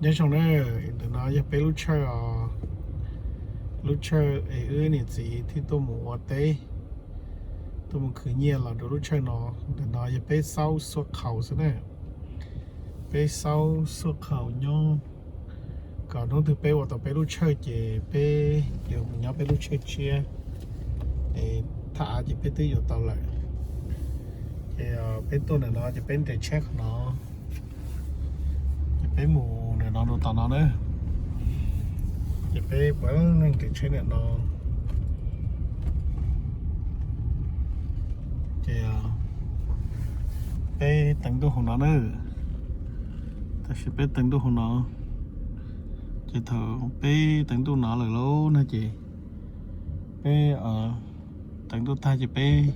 Nyob zoo na, ntawm no yog peb lub tshawj os, lub tshawj es wb niam txiv thiaj tuaj mus ua teb, tuaj mus khwv nyiaj los rau lub tshawj no. Ntawm no yog peb xaub xuaj khaus xwb na, peb xaub xuaj khaus nyob, kom hnub twg peb ua tau peb lub tshawj ces peb yuav mus nyob peb lub tshawj tshiab, es thaj av ces peb twb yuav tau lawm. Ces peb tuaj ntawm no ces peb nres tsheb qhov no, ces peb mus ntawm no rau tom no na, ces peb puav leej nres tsheb ntawm no. Ces peb teev ntuj hauv no na, tam sim peb teev ntuj hauv no, ces thaum peb teev ntuj no lawm lauj no ces peb teev ntuj tag ces peb,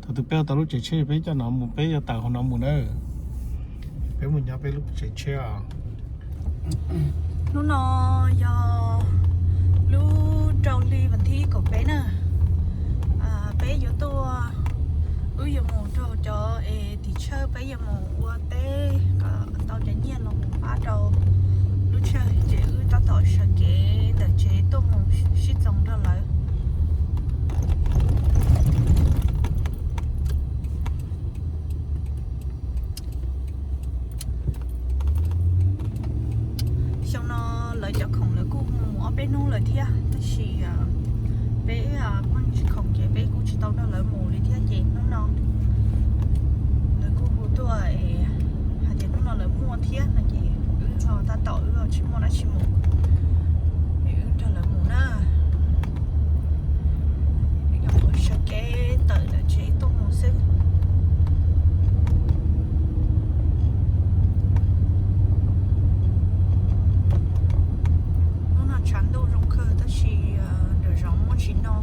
thaum twg peb ua tau lub tsev tsheb peb coj no mus, peb yuav tawm hauv no mus na, peb mus nyob peb lub tsev tsheb os. Hnub no yog lub rau hli vas thib kaum peb na, peb yuav tuaj, wb yuav mus rau cov es tim tshawj, peb yuav mus ua teb kom tau cov nyiaj los mus pab rau lub tshawj, ces wb tab tom sawv kev ntawm tsev tuaj mus sib txoos nrog lawv. Xyoo no lawv cov khoom lawv kuj mus ob peb hnub lawm thiab, tab sis peb pheej tsis khoom ces peb kuj tsis tau nrog lawv mus li thiab. Ces hnub no lawv kuj hu tuaj hais tias hnub no lawv muaj thiab no ces wb ho tab tom wb ho tsis muaj dab tsi mus, es wb nrog lawv mus na. Wb nyuam qhuav sawv kev tawm ntawm tsev tuaj mus xwb. Hnub no tshav ntuj zoo kawg tab sis nram zoov muaj tsis no.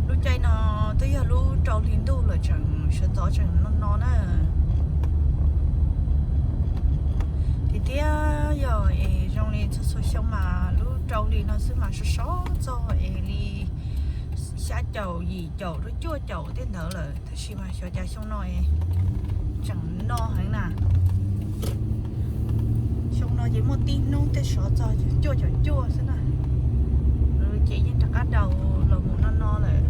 Lub caij no twb yog lub rau hli ntuj lawm tseem sawv ntxov tseem no no na. Tiag tiag yog es zoo li txhua txhua xyoo mas lub rau hli no xwb mas sov sov txog es li xya caum yim caum rau cuaj caum tej ntawd lawm, tab sis mas xyov cas xyoo no es tseem no heev na. Xyoo no ces muaj tib hnub tej sov txog cuaj caum cuaj xwb na, ces yeej rov qab daus los mus no no lawm.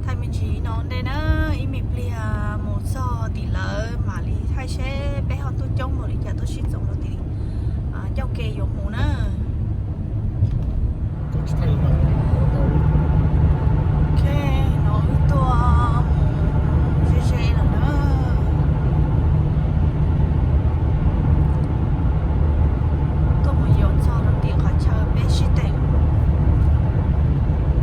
Thaij me ntsis no ntej na, ib me pliag mus txog tim lawv mam li thaij seb peb ho tuaj coob npaum li cas tuaj sib txoos rau tim ncauj ke yuav mus na. Ok, no wb tuaj mus ze ze lawm na. Tuaj mus yuav txog rau tim qhov chaw peb sib teem,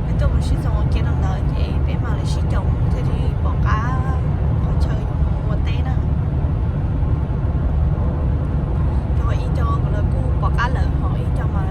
peb tuaj mus sib txoos ua ke rau ntawd ces peb mam li sib caum mus thiaj li pom qab qhov chaw yuav mus ua teb na. Yog ib co lawv kuj pom qab lawm, ho ib co mas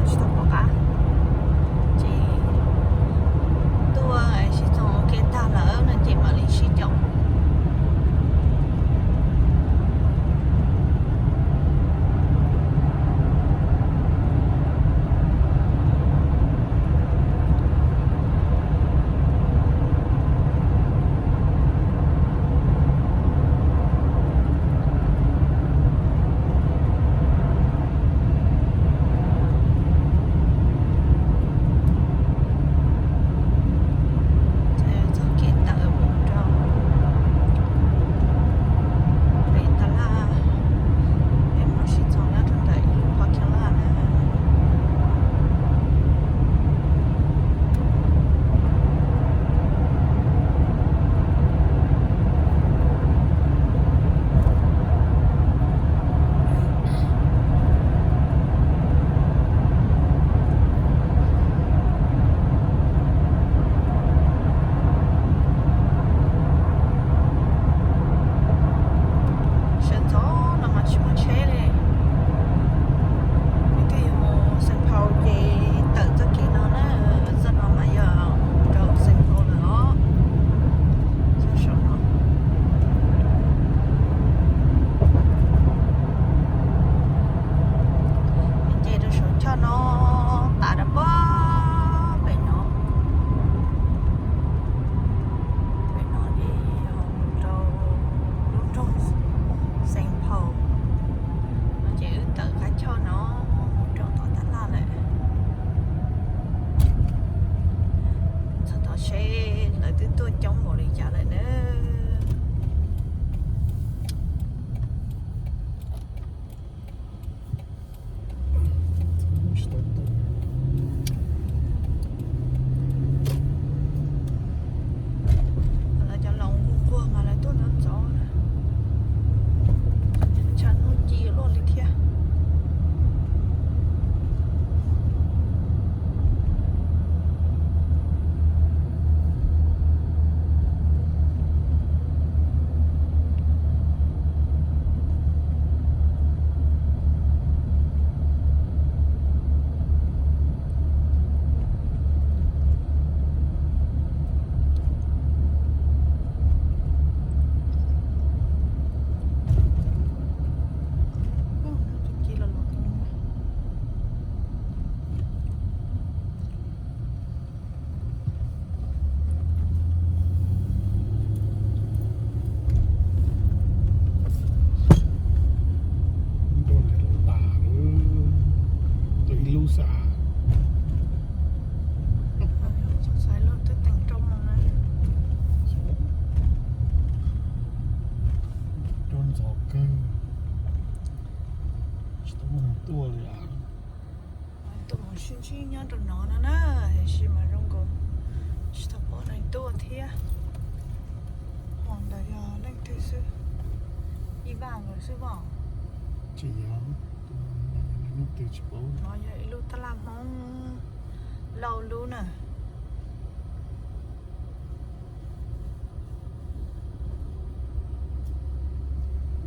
Ib nyob rau no no na, tiam sis mas zoo nkaus tsis tau paub neeg tuaj thiab. Hos ntawd yog leej twg xwb? Ib vaj nkawd xwb pom. Tsis yog, leej twg tsis paub. No yog ib lub tab laj Hmoob lauj lub na.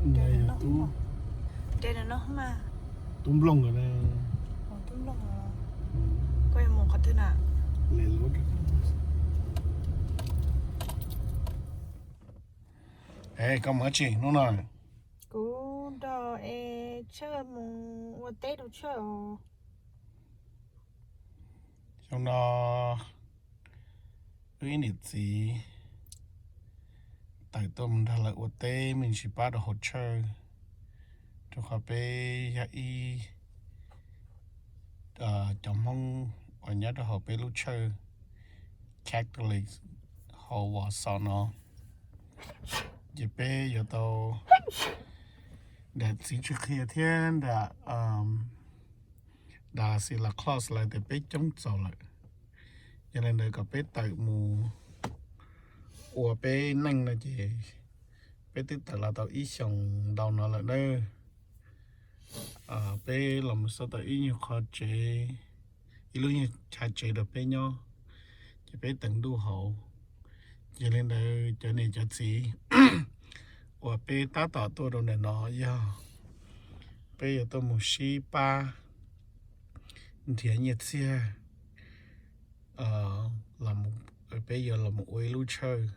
Nws yog tub, nws no mas tub nplooj. Tub nplooj. Koj yuav mus qhov twg na? Es koj mus dab tsi hnub no? Kuv nrog es Tshawj mus ua teb rau Tshawj os. Xyoo no wb ib niam txiv tawm tuaj mus nrog lawv ua teb me ntsis pab rau hauv church, rau qhov peb yog ib cov Hmoob uas nyob rau hauv peb lub church Catholic hauv Wausau no, ces peb yuav tau nram txiv tsw qhia thiab nram Dallas Santa Claus lawv tias peb coob txaus lawm. Yog li ntawd kom peb tawm mus ua peb neej no ces peb twb tawm los tau ib xyoos ntau no lawm na. Peb los mus xauj tau ib nyuag qhov tsev, ib lub nyuag chav tsev rau peb nyob, ces peb teev ntuj hauv. Yog li ntawd cov niam cov txiv uas peb tab tom tuaj rau ntawm no yog peb yuav tuaj mus sib pab nrhiav nyiaj txiag, peb yuav los mus ua ib lub church,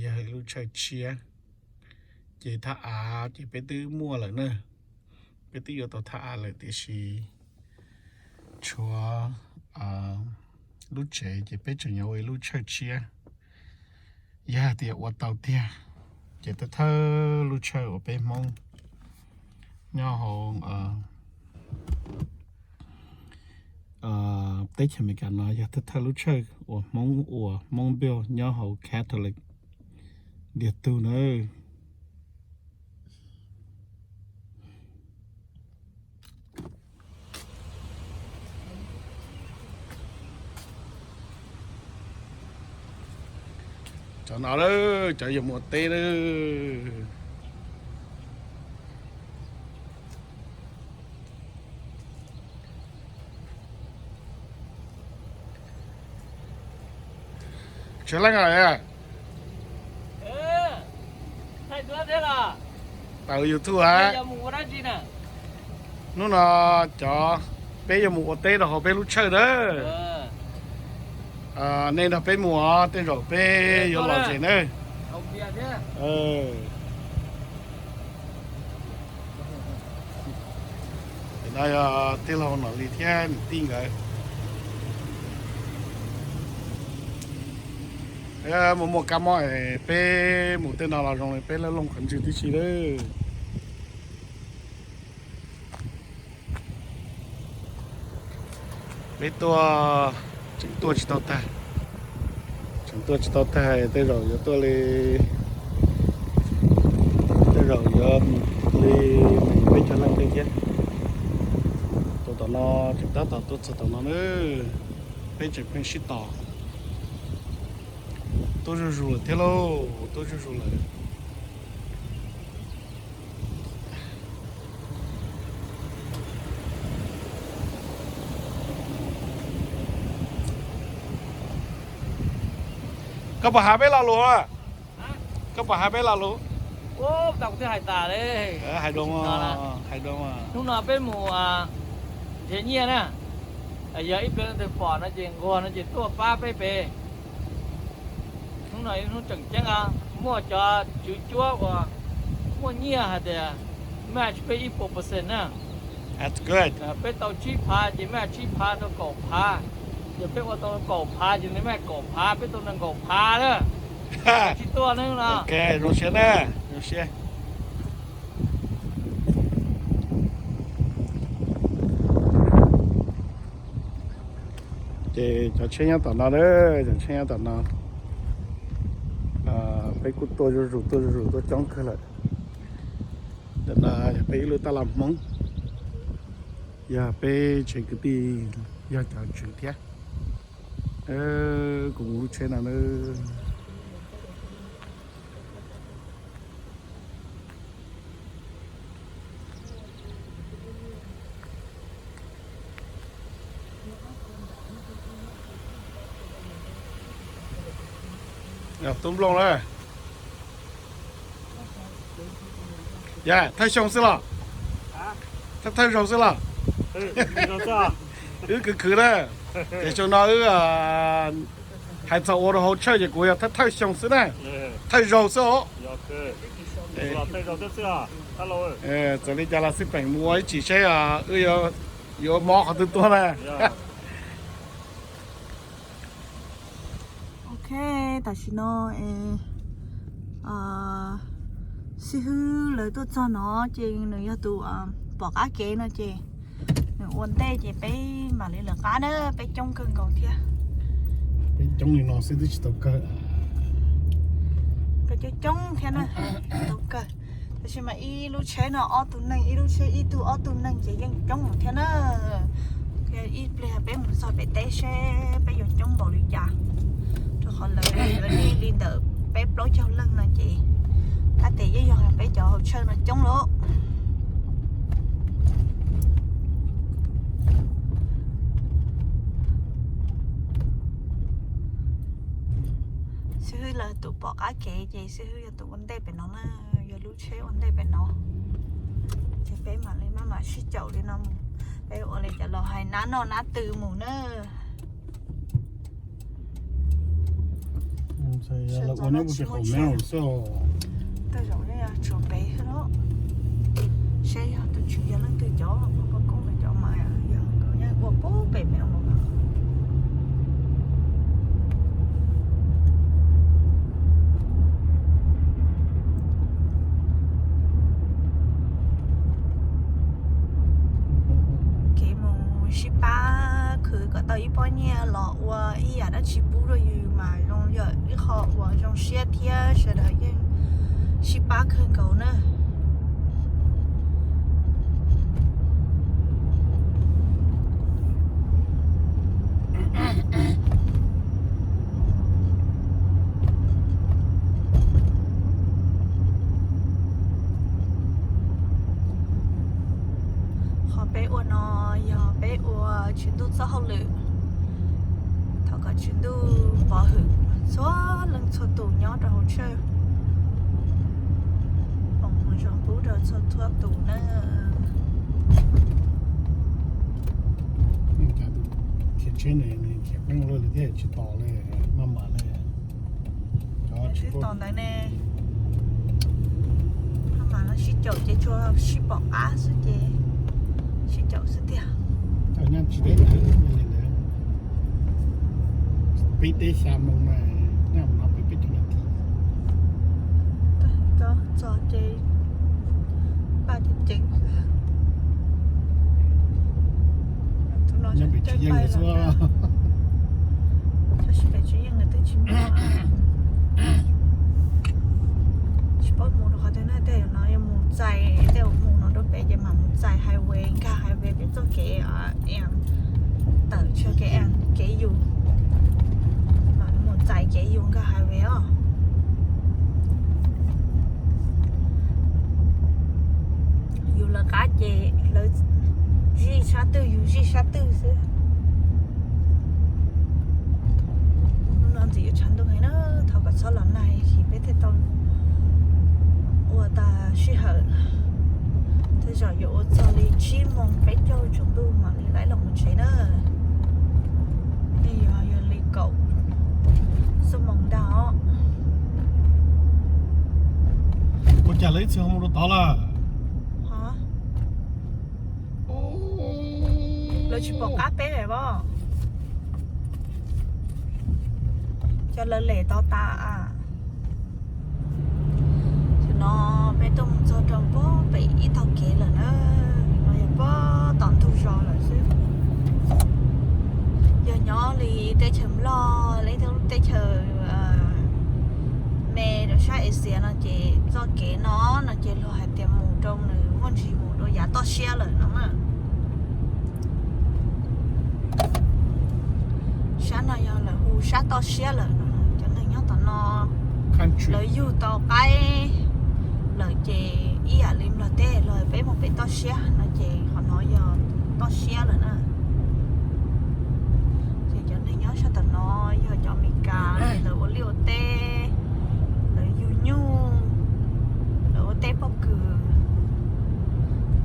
yog ib lub church tshiab. Ces thaj av ces peb twb muaj lawm na, peb twb yuav tau thaj av lawm tiam sis tshuav lub tsev ces peb tseem yuav ua ib lub church tshiab. Yog hais tias ua tau tiag ces thawj thawj lub church uas peb Hmoob nyob hauv teb chaws Amelikas no yog thawj thawj lub church uas Hmoob ua, Hmoob build nyob hauv Catholic ntiag tug na. Cov no lawm, cov yuav mus ua teb lawm. Tsis leej os. Tau YouTube hab. Hnub no cov peb yuav mus ua teb rau hauv peb lub tshawj na. Nej nrog peb mus os, tej zaum peb yuav lom zem na. No yog tij laug Nom Lis thiab niam tij nkawd. Muaj muaj kab mob es peb mus tej no los zoo li peb laj looj qhov ntswg tib si lawm. Peb tuaj tseem tuaj tsis tau tag, tseem tuaj tsis tau tag, tej zaum yuav tuaj li, tej zaum yuav li peb caug leej tej thiab. Tus tom no tseem tab tom tuaj txog tom no na, peb tseem pheej sib tos. Tuaj zuj zus lawm thiab lauj, tuaj zuj zus lawm. Koj puas has peb lo lus? Koj puas has peb lo lus? Hais dua, hais dua. Hnub no peb mus nrhiav nyiaj na, yog ib pliag leej twg pom no ces nquag no ces tuaj pab peb pem. Hnub no ib hnub tseem ceeb, muaj cov tswv cuab uas muaj nyiaj hais tias match peb ib puas percent na. Peb tau tsib phav ces match tsib phav rau kaum phav, yog peb ua tau kaum phav ces nws match kaum phav, peb tau nees nkaum phav na. Tsis tuaj na no. Zoo siab na, zoo siab. Ces cov tsheb nyob tom no, cov tsheb nyob tom no, peb kuj tuaj zuj zus, tuaj zuj zus, tuaj coob kawg lawm. Ntawm no yog peb ib lub tab laj Hmoob. Yog peb tsev kwv tij, yog cov tswv thiab. Kuv mus lub tsheb no na. Tub Nplooj na. Yog thawj xyoo xwb los? Thawj zaug xwb los? Wb khwv khwv na. Ces xyoo no wb hais txog ua rau hauv tshawj ces kuv yog thawj thawj xyoo xwb na. Thawj zaug xwb os. Txawm li cas los xij peem mus ua ib chim seb wb yuav mob qhov twg tuaj na. Ok, tam sim no xib hwb lawv tuaj txog no ces nws yog tus pom qab kev no ces nws ua ntej ces peb mam li lawv qab na, peb coob kawg nkaus thiab. Peb coob li no xwb twb tsis tau kawg. Peb coob coob thiab na, tau kawg. Tab sis mas ib lub tsheb no ob tug neeg, ib lub tsheb ib tug ob tug neeg ces yeej coob thiab na. Ib pliag peb mus txog pem teb seb peb yuav coob npaum li cas, rau qhov lawv yuav li ntawm peb plaub caug leej no ces tab tes yeej yog peb cov hauv tshawj no coob lawm. Xib hwb lawv tus pom qab kev ces xib hwb yog tus ua ntej pem no na, yog lub tsheb ua ntej pem no. Ces peb mam li maj mam sib caum li no mus, peb ua li cas los hais nab noj nab tw mus na. Tej zaum tshuav pem xwb, seb yog tus tswv yog leej twg cov, poj koob cov mas yog nkawd yeej ua pub pem me os. Kev mus sib pab khwv kom tau ib pob nyiaj los ua ib yam dab tsi pub rau yus mas zoo yam ib qho uas zoo siab thiab sawv daws yeej sib pab kawg nkaus na. Qhov peb ua no yog peb ua Tswv Ntuj txoj hauj lwm, thov kom Tswv Ntuj pov hwm txhua leej txhua tus nyob rau hauv tshawj, foom hmoov zoo pub rau txhua txhua tus na. Khiav tsheb ne, khiav peb lub li thiaj tsis tos li, maj mam li. Twb tos ntawd ne, maj mam los sib caum ces tsuas sib pom qab xwb ces sib caum xwb tiag. Tsis deb ntawd, peb teb xya moo mas nyob no peb peb caug nas this. Txog ces paj ceev ceev. Tus no nyob pem tsis yeej xwb. Tab sis pem tsis yeej nws twb tsis muaj, tsis paub mus rau qhov twg na. Tej no yuav mus txais, tej uas mus no rau pem ces mam mus txais highway, nkag highway pem txoj kev tawm tshuav kev, kev yus, mam mus txais kev yus nkag highway os. Yus lawv qab ces lawv zij sab twj, yus zij sab twj xwb. Hnub no ntxim yuav tshav ntuj heev na, thov kom txhob los nag es peb thiaj tau ua tas sij hawm. Tej zaum yuav ua txog li tsib moos peb caug tsaus ntuj mam li laiv los mus tsev na. Nej yog yog li kaum xuab moos ntag os. Ua cas lawv ib txhia ho mus rau tod lawm? Lawv tsis pom qab peb lawm os. Cov lawv lem tod tas. Tam no peb tuaj mus txog rau pem ib tog kev lawm na. No yog pem tom ntug zos lawm xwb. Yog nyob li teb chaws Nplog, li teb chaws me rau sab Asia no ces txoj kev no no ces luag hais tias mus rau nws muaj ntsis mus rau yav toj siab lawm no na. No yog lawv hu sab toj siab lawm no. Cov neeg nyob tom no lawv yug tau qaib lawm ces ib yam li Nplog teb los peb mus pem toj siab no ces qhov no yog toj siab lawm na. Ces cov neeg nyob sab tom no yog cov Amelikas, lawv ua liaj ua teb, lawv yug nyuj, lawv ua teb pob kws.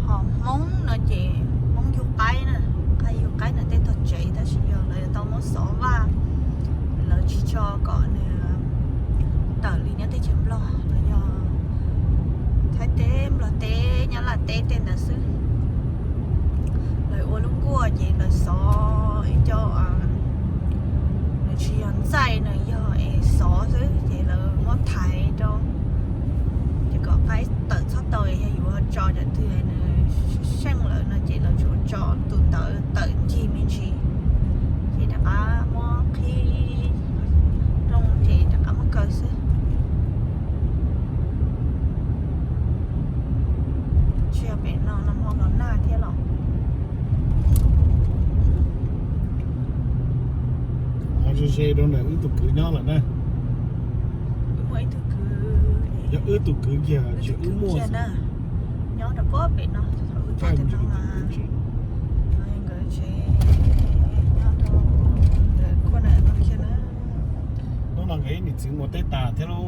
Ho Hmoob no ces Hmoob yug qaib na, qaib yug qaib ntawm tej tog tsev, tab sis yog lawv yuav tau muab xov vaj, lawv tsis tso kom nws tawm li nyob teb chaws Nplog los yog Thaib teb, Nplog teb, Nyab Laj teb tej ntawd xwb. Lawv ua lub nkuaj ces lawv xov ib co, nws tsis yog ntxaij, nws yog es xov xwb ces lawv muab thaiv rau ces kom qaib tawm txhob tau, yog yuav tso cov twg nws seej lawm no ces lawv tsuas tso tus ntawd tawm ncig me ntsis ces rov qab muab qhib rooj ces rov qab muab kaw xwb. Tsis yog pem no no hmo los nag thiab los. Ze ze rau ntawm wb tus kwv nyob lawm na. Wb muaj ib tug kwv, yog wb tus kwv kiag, wb tsis wb muaj kiag na, nyob rau pob pem no, wb tau tej no mas nkawd tsev nyob rau ntawm khuaj na no kiag na. Hnub no nkawd ib niam txiv mus teb tas thiab lauj,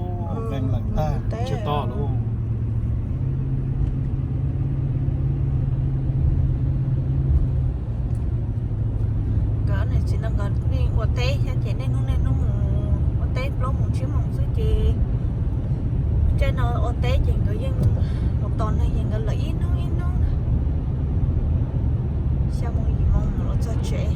vees lawm tag, tsis toj lauj. Nkawd niam txiv no nkawd yeej ua teb thiab ces niaj hnub niaj hnub mus ua teb plaub moos tsib moos xwb ces caij no ua teb ces nkawd yeej mus tos neeg ces nkawd lawm ib hnub ib hnub, xya moos yim moos mus los txog tsev.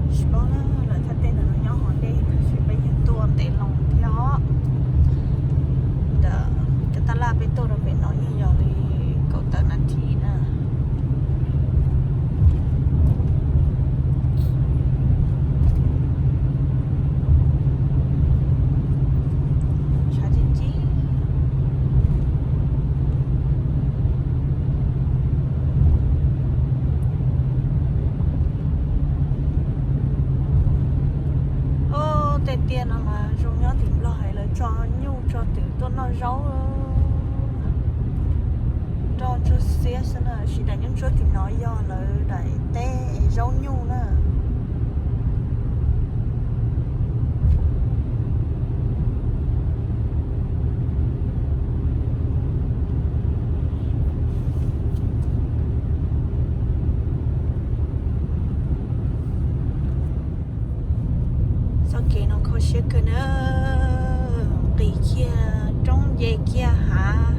Tsis paub na, lawv thaj teb ntawm no nyob hauv dej tab sis peb yeej tuaj ntev loo thiab os. Ntawm cov taj laj peb tuaj rau pem no yeej yog li kaum tawm nas this na. Tshav cim cib. Ub, tej tiaj no mas zoo nyob tim Nplog es lawv tso nyuj tso twm tuaj noj zaub. Nroj ntsuab xiab xwb na, tab sis daim nyuj ntsuab tim no yog lawv daim teb zaub nyuj na. Txoj kev no kho siab kawg na, nqis kiag roob nce kiag hav,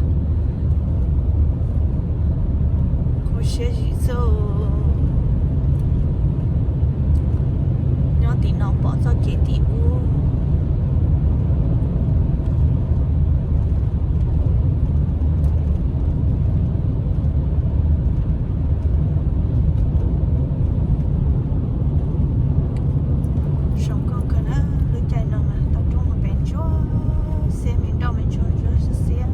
kho siab zim xwb. Nyob tim no pom txoj kev tim ub. Zoo nkauj kawg na, lub caij no mas tau roob hauv pes ntsuab xiab, me nroj me ntsuag ntsuab xiab xiab,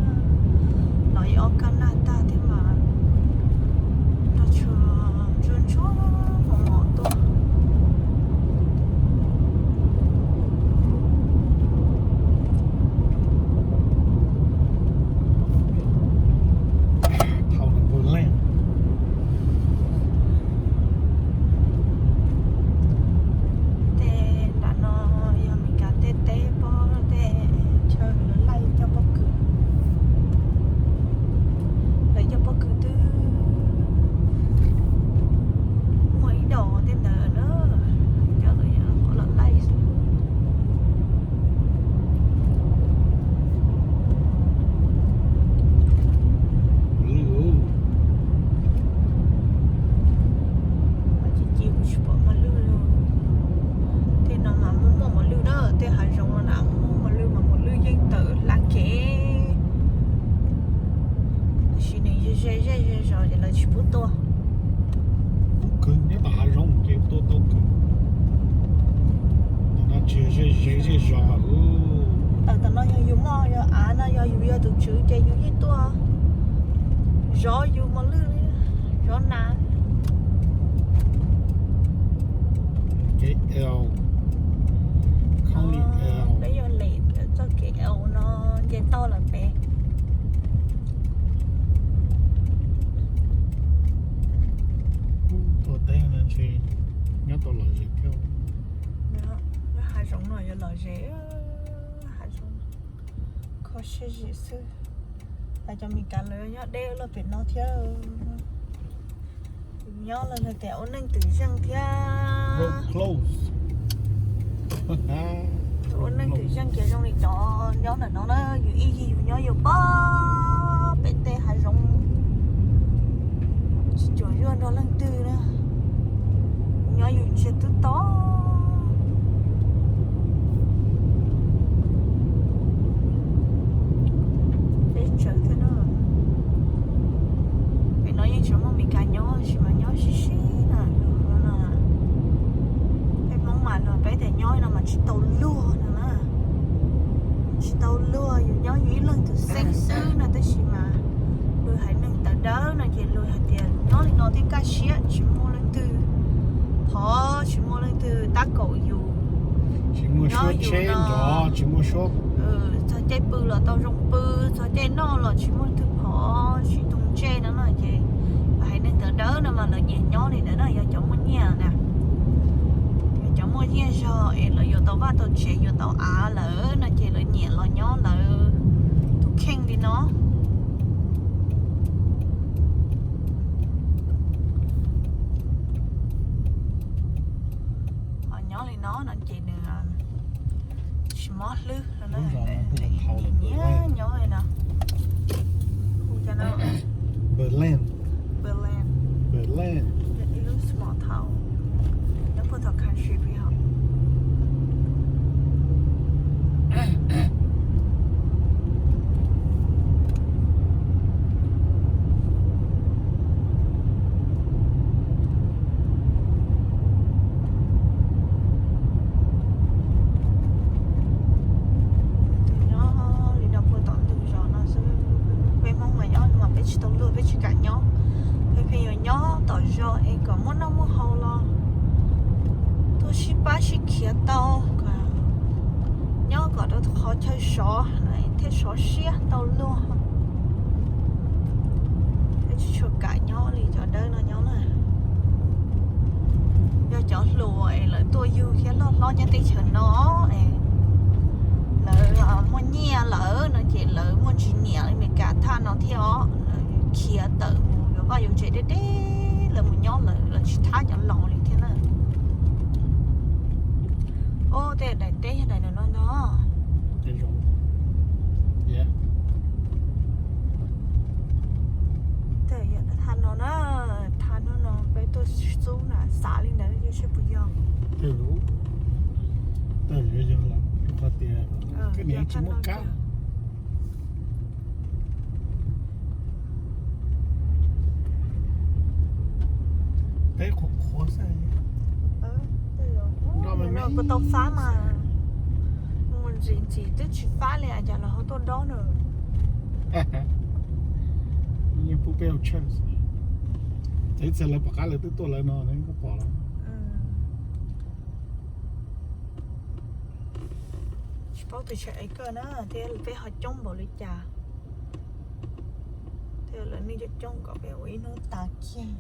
los ib ob kab nag tag thiab mas nroj tsuag ntsuab ntsuab mos mos tuaj. Tej nram no yog Meskas tej teb pob, tej chaw lawv laij coj pob kws. Lawv coj pob kws twb muaj ib dos tej ntawd na, coj lawv qhov los laij xwb. Ci ci kuv tsis pom mos lwj li. Tej no mas muaj muaj mos lwj na, tej hav zoov no na muaj mos lwj mas mos lwj yeej tawm hla kev. Tab sis nws ze ze zej ze zos ces lawv tsis pub tuaj. Ub, kawg nyob tom hav zoov ces tua tau kawg. Tom no tsis ze ze zej zos. Tom no yog yus muaj yog av no yog yus yog tus tswv ces yus yeej tuaj zov yus mos lwj li. Kev L, Khoob Lis L. Peb yuav lem txoj kev L no nce toj lawm pem. Tuaj teb no ntshe nyob tau lom zem thiab. Nyob hav zoov no yuav lom zem, hav zoov kho siab zim xwb. Hais cov Meskas lawv nyob deb loj pem no thiab. Yus nyob los nws tias ua neej twm zeej thiab. Ua neej twm zeej ces zoo li cov nyob ntawm no na, yus ib yig yus nyob yus pog pem tej hav zoov, tsis cuam yuav nrog leej twg na. Nyob yus ntsiag twb to. Teb tsawv thiab na. Pem no yeej tseem muaj Meskas nyob tab sis mas nyob sib sib na, luag no. Peb Hmoob mas luag peb tias nyob no mas tsis tau luag no na. Tsis tau luag, yus nyob yus ib leeg tus xeeb xwb no tab sis mas luag haiv neeg tawv dawb no ces luag hais tias nyob li no thiaj kaj siab, tsis muaj leej twg phov, tsis muaj leej twg tab kaum yus. Tsis muaj suab tsheb nrov, tsis muaj suab, txog caij pw los tau zoo pw, txog caij noj los tsis muaj leej twg phov, tsis tu ntsej no no ces haiv neeg tawv dawb no mas lawv nyiam nyob li ntawd na, yog cov muaj nyiaj na. Yog cov muaj nyiaj zog es lawv yuav tau vaj tau tsev yuav tau av lawm no ces lawv nyiam los nyob lawv tus kheej li no. Ho nyob li no no ces nws tsis mob hlwb no na. Nyiam nyob li no. Hu cas no? Berlin. Berlin. Berlin. Ib lub small town nyob puag tom country pem hos. Nyob li no puag tom ntug zos no xwb. Peb Hmoob mas nyob mas peb tsis tau luag, peb tsis kam nyob. Peb pheej yuav nyob tom zos es kom muaj noj muaj haus los tuaj sib pab sib khiav tau, nyob kom rau qhov chaw sov thiaj sov siab tau luag. Peb tsis tshua kam nyob li cov dawb no nyob na. Yog cov hluas es lawv tuaj yug thiab loj hlob nyob teb chaws no es lawv muaj nyiaj lawm no ces lawv muaj ntsis nyiam li Meskas thaj no thiab os, lawv khiav tawm mus yuav vaj yuav tsev deb deb, lawv mus nyob lawm, lawv tsis thab cov laus li thiab na. Ub, tej daim teb yog daim no no. Tej yog thaj no na, thaj no no peb tuaj xub na, xav li ntawd yog seb puas yog. Tej yog, yog lawm rau qhov tias koj niam tsis muaj kab. Teb qhuav qhuav xwb. Nroj me me. Puas tau fab mas. Mus ntxim ntxim twb tsis fab li cas los ho tuaj dob na. Yeej pub peb ua tshawj. Txawm ib txhia lawv pom qab lawv twb tuaj lawv no ne, koj pom los. Tsis paub tus tshav ev kawj na thiab peb ho coob npaum li cas. Thiab lawv nej coob coob kom peb ua ib hnub tas kiag.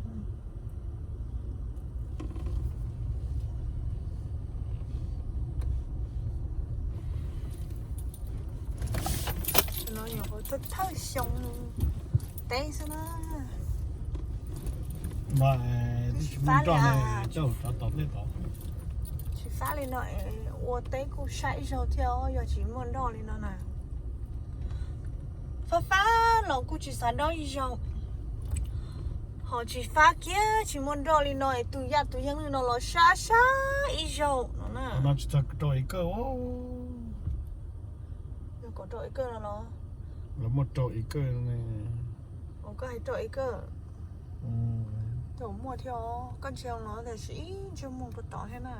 No yog thawj xyoo teb xwb na. Tsis fab li no, tsis fab li no es ua teb kuj saib ib zaug thiab os, yog tsis muaj nroj li no na. Fab fab los kuj tsis xav dob ib zaug, ho tsis fab kiag tsis muaj nroj li no es tus yaj tus yeeb li no los sab sab ib zaug no na. Tsis txog rau ev kawj. Yog kom rau ev kawj no los? Lawv muaj rau ev kawj ne. Ua koj hais rau ev kawj. Tau muaj thiab os, koj ntsia no tiam sis ib ntsej muag puag tod thiab na.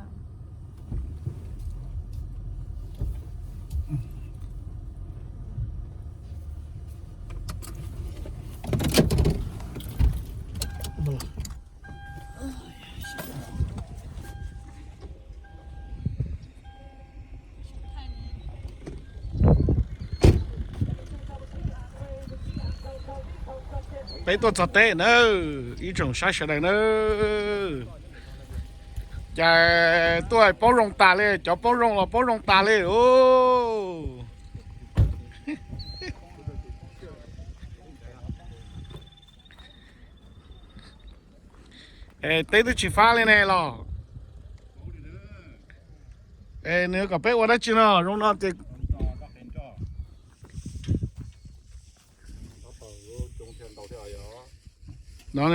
Peb tuaj txog teb na, ib tsoom saib sawv daws na. Cas tuaj paub zoo tas li, cov paub zoo los paub zoo tas li. Teb twb tsis fab li ne los. Nws kom peb ua dab tsi no zoo no ces no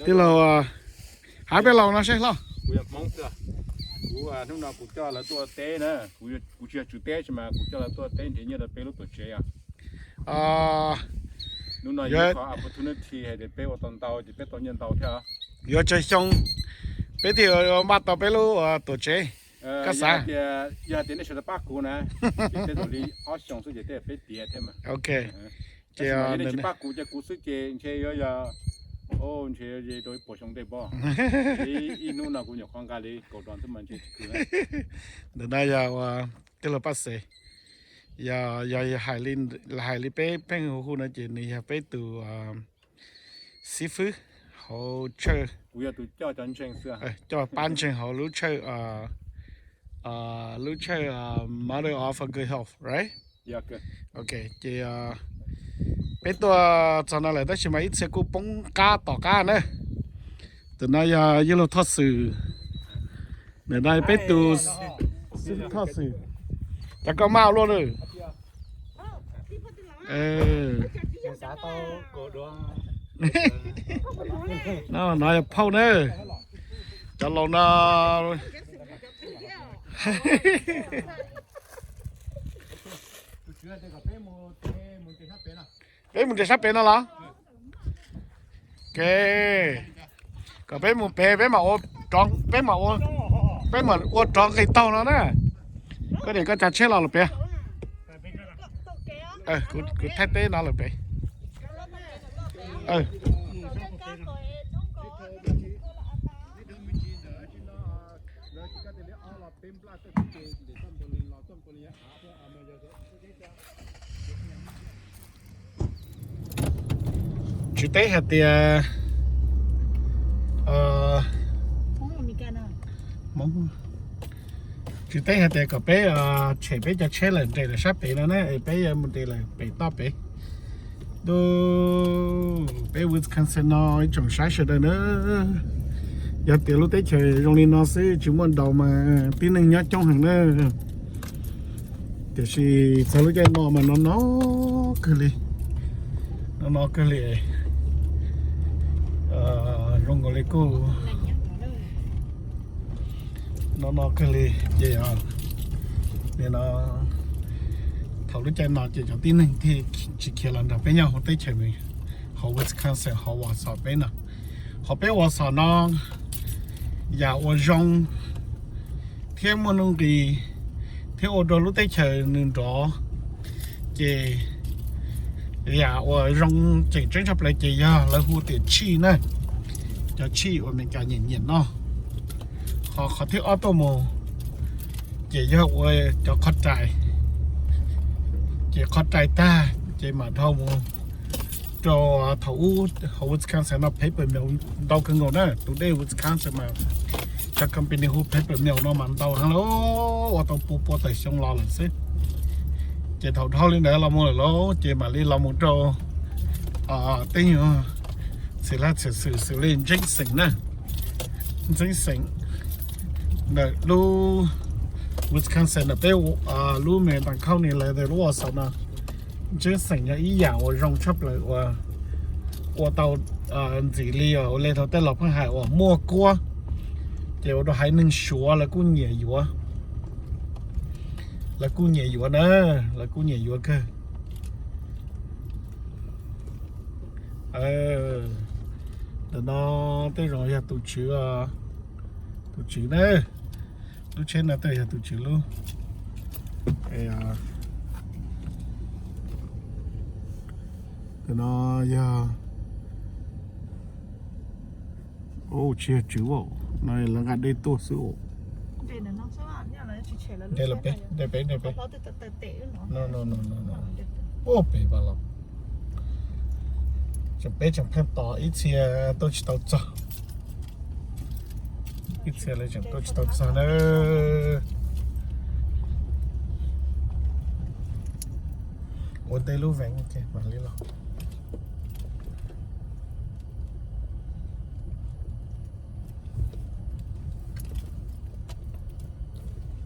tij laug, hab peb laus no seb hlob. Kuv yog Hmoob xwb. Kuv hnub no kuv coj lawv tuaj teb na. Kuv tsis yog tswv teb sis mas kuv coj lawv tuaj teb nrhiav nyiaj rau peb lub tuam tsev os. Hnub no yog opportunity hais tias peb ua tau ntau ces peb tau nyiaj ntau thiab. Yuav tsawg xyoo peb thiaj yuav npaj tau peb lub tuam tsev? Koj xav? Yog tias nej sawv daws pab kuv na, ces tej zaum li ob xyoo xwb ces tej zaum peb tiav thiab mas. Ok. Ces yog nej tsis pab kuv ces kuv xwb ces ntshe yuav yog, ntshe yuav ze rau ib puas xyoo tej pob. Ib hnub no kuv nyuam qhuav nqa li kaum dos xwb mas ntshe tsis khwv. Ntawm no yog ua tij laug Paj Xeem, yog, yog hais li peb pheej hu hu no ces nws yog peb tus xib fwb hauv church, coj pab ntseeg hauv lub church, lub church Mother of Good Hope, right? Ok, ces peb tuaj txog no lawm tab sis mas ib txhia kuj poob qab tom qab na. Tus no yog yawg laug Thoj Xwm, ntawm no peb tus xib fwb Thoj Xwm. Cas koj maj ua luaj na. No yog phauj na. Cov laus no. Peb mus nres sab pem no los? Ok, kom peb mus pem, peb mam ua, peb mam ua rov nqis taug no na. Koj niam koj tsav tsheb los lawm pem? Kuv thaij teb no lawm pem. Tswv teb hais tias, tswv teb hais tias kom peb tshem peb cov tsheb lawm nres lawm sab pem no na, es peb yuav mus nres lawm pem toj pem. Peb Wisconsin no ib tsoom saib sawv daws na, yog tias lub teb chaws zoo li no xwb tsis muaj ntaus mas tib neeg nyob coob heev na. Tiam sis txog lub caij no mas no no kawg li, no no kawg li, zoo nkaus li kuj no no kawg li ces no, thaum lub caij no ces cov tib neeg thiaj tsis khiav los nrog peb nyob hauv teb chaws, hauv Wisconsin hauv Wausau peb no. Hauv peb Wausau no yam uas zoo thiab muaj nuj nqis thiab ua rau lub teb chaws nws nrov, ces yam uas zoo tseem tseeb tshaj plaws ces yog lawv hu tias tshij na, cov tshij uas Amelikas nyiam nyiam noj. Ho qhov thib ob tuaj mus ces yog ua cov qhov rais, ces qhov rais tag ces mam dhau mus rau thaum ub hauv Wisconsin no phev pawg meus ntau kawg nkaus na. Tus dej Wisconsin mas cov company hu phev pawg meus no mas ntau heev lauj, ua tau pua pua tawm xyoo los lawm xwb. Ces thaum dhau li ntawd los mus lawm lauj ces mam li los mus rau tej nyuag txiv laj txiv xwm xws li ntseeb xeem na, ntseeb xeem ntawm lub Wisconsin ntawm peb lub American County lawv lub Wausau no. Ntseeb xeem yog ib yam uas zoo tshaj plaws uas ua tau ntxim li ua le thaum tej laus pheej hais uas muaj kuab, ces ua rau haiv neeg Suav lawv kuj nyiam yuav, lawv kuj nyiam yuav na, lawv kuj nyiam yuav kawg. Ntawm no tej zaum yog tus tswv, tus tswv na, lub tsheb no tej yog tus tswv lub. Ntawm no yog, tsis yog tswv, no lawv nqa dej tuaj xwb. Nres pem, nres pem. Ua pem pas los. Peb tseem pheej tos ib txhia tuaj tsis tau txog. Ib txhia lawv tseem tuaj tsis tau txog na. Ua ntej lub veev mam li los.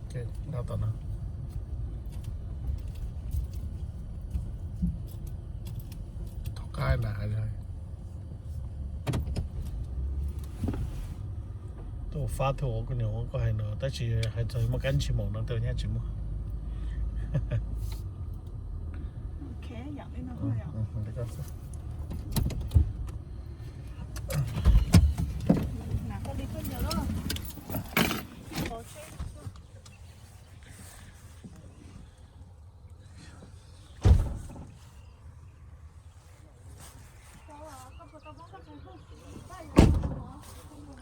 Tom no, tom qab na, tuaj ua fab thiab ua kuv niam ua koj hais no tab sis hais txog muaj kab ntsig maum no tej nyab tsis muaj.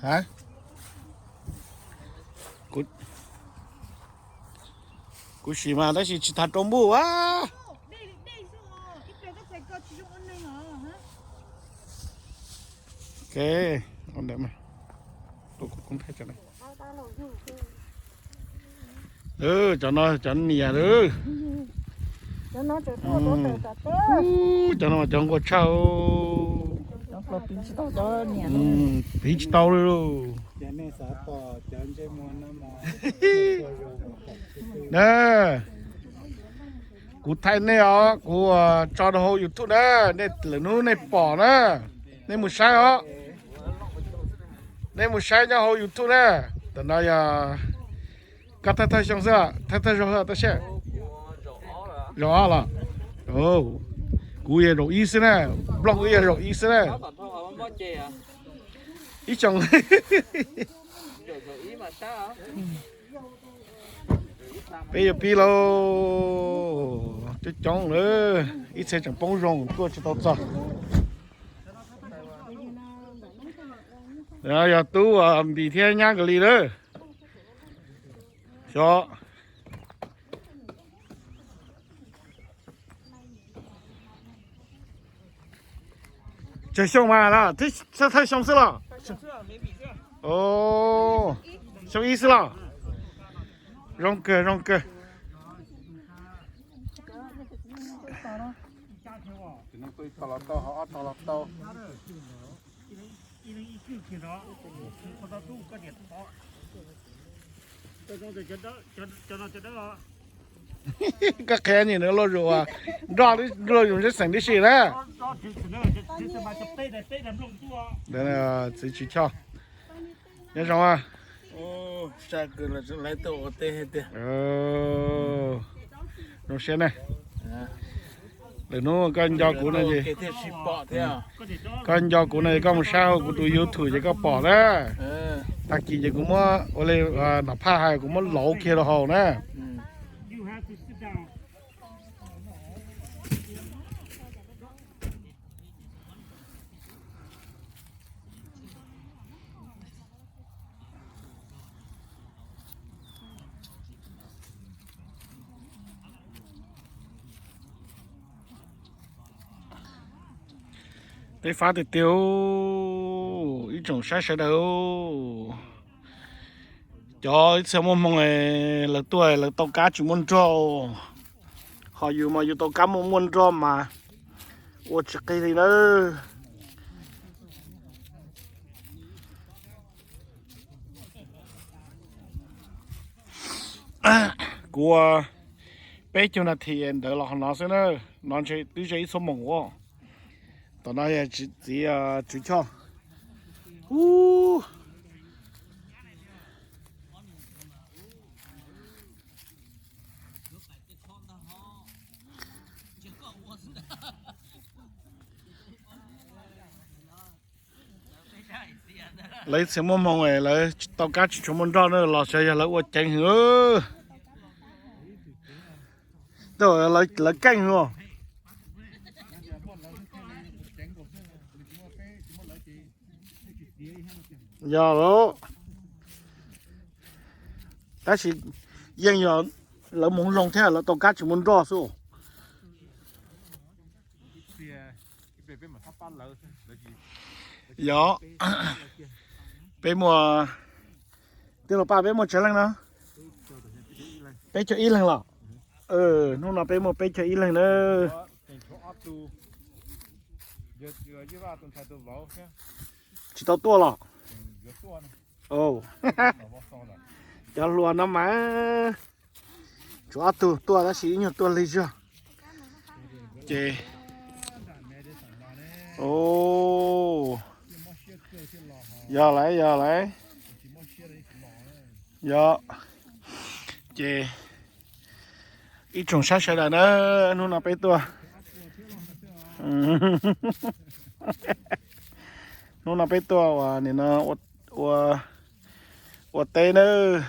Hab, kuv sim mas tab sis tsis tas rau npuj a. Cov no cov niam lawm. Cov no mas cov nquag tshaj. Piv tsis tau li lauj. Na, kuv thaij nej os, kuv tso rau hauv YouTube na, nej lwm hnub nej pom na, nej mus saib os. Nej mus saib nyob hauv YouTube na. Tam no yog koj thawj thawj xyoo xwb, thawj thawj zaug xwb tab sis. Zaum ob los? Kuv yog zaum ib xwb na, Nplooj wb yog zaum ib xwb na. Ib xyoo. Peb yuav pib lauj. Coob coob lawm, ib txhia tseem poob zoo tuaj tsis tau txog. Yog tub Npis thiab nyab Nkaj Lis lawm. Xyov. Tsawg xyoo mas, thawj xyoo xwb los? Xyoo ib xwb los? Zoo kawg, zoo kawg. Koj qhia nim no lauj, zus nroj, lauj zus ntseb xeem tib si na. Txiv Tswv Choj, nyob zoo. Zoo siab ne. Lwm hnub koj nco kuv no es, koj nco kuv no es koj mus saib hauv kuv tus YouTube ces koj pom na. Tag kis ces kuv muab ua li Nom Phaj hais, kuv muab lauv kiag rau hauv na. Peb fab tiag tiag, ib tsoom saib sawv daws. Cov ib txhia muaj hmoo lawv tuaj lawv tau kab tsis muaj nroj, ho yus mas yus tau kab muaj muaj nroj mas ua tsis qig li nawb. Kuv ua peb caug nas this ntawd los qhov no xwb na, no ntshe twb ze ib xuab moos ua. Tom no yog txiv Tswv Choj. Lawv ib txhia muaj hmoo lawv tau kab tsis tshua muaj nroj na los xyov yog lawv ua ceev heev. Lawv keej heev. Yog lawm, tab sis yeej yog lawv hmoov zoo thiab lawv tau kab tsis muaj nroj xwb. Yog, peb muaj, tij laug Paj, peb muaj tsawg leej no? Peb caug ib leeg los? Hnub no peb muaj peb caug ib leeg na. Tsis tau tuaj los? Cov hluas no mas tsuas ob tug tuaj tab sis ib nyuag tuaj lig zog. Ces, o, yog lawm, yog lawm. Yog, ces ib tsoom saib sawv daws na, hnub no peb tuaj, hnub no peb tuaj ua, nim no ua, ua teb nawb.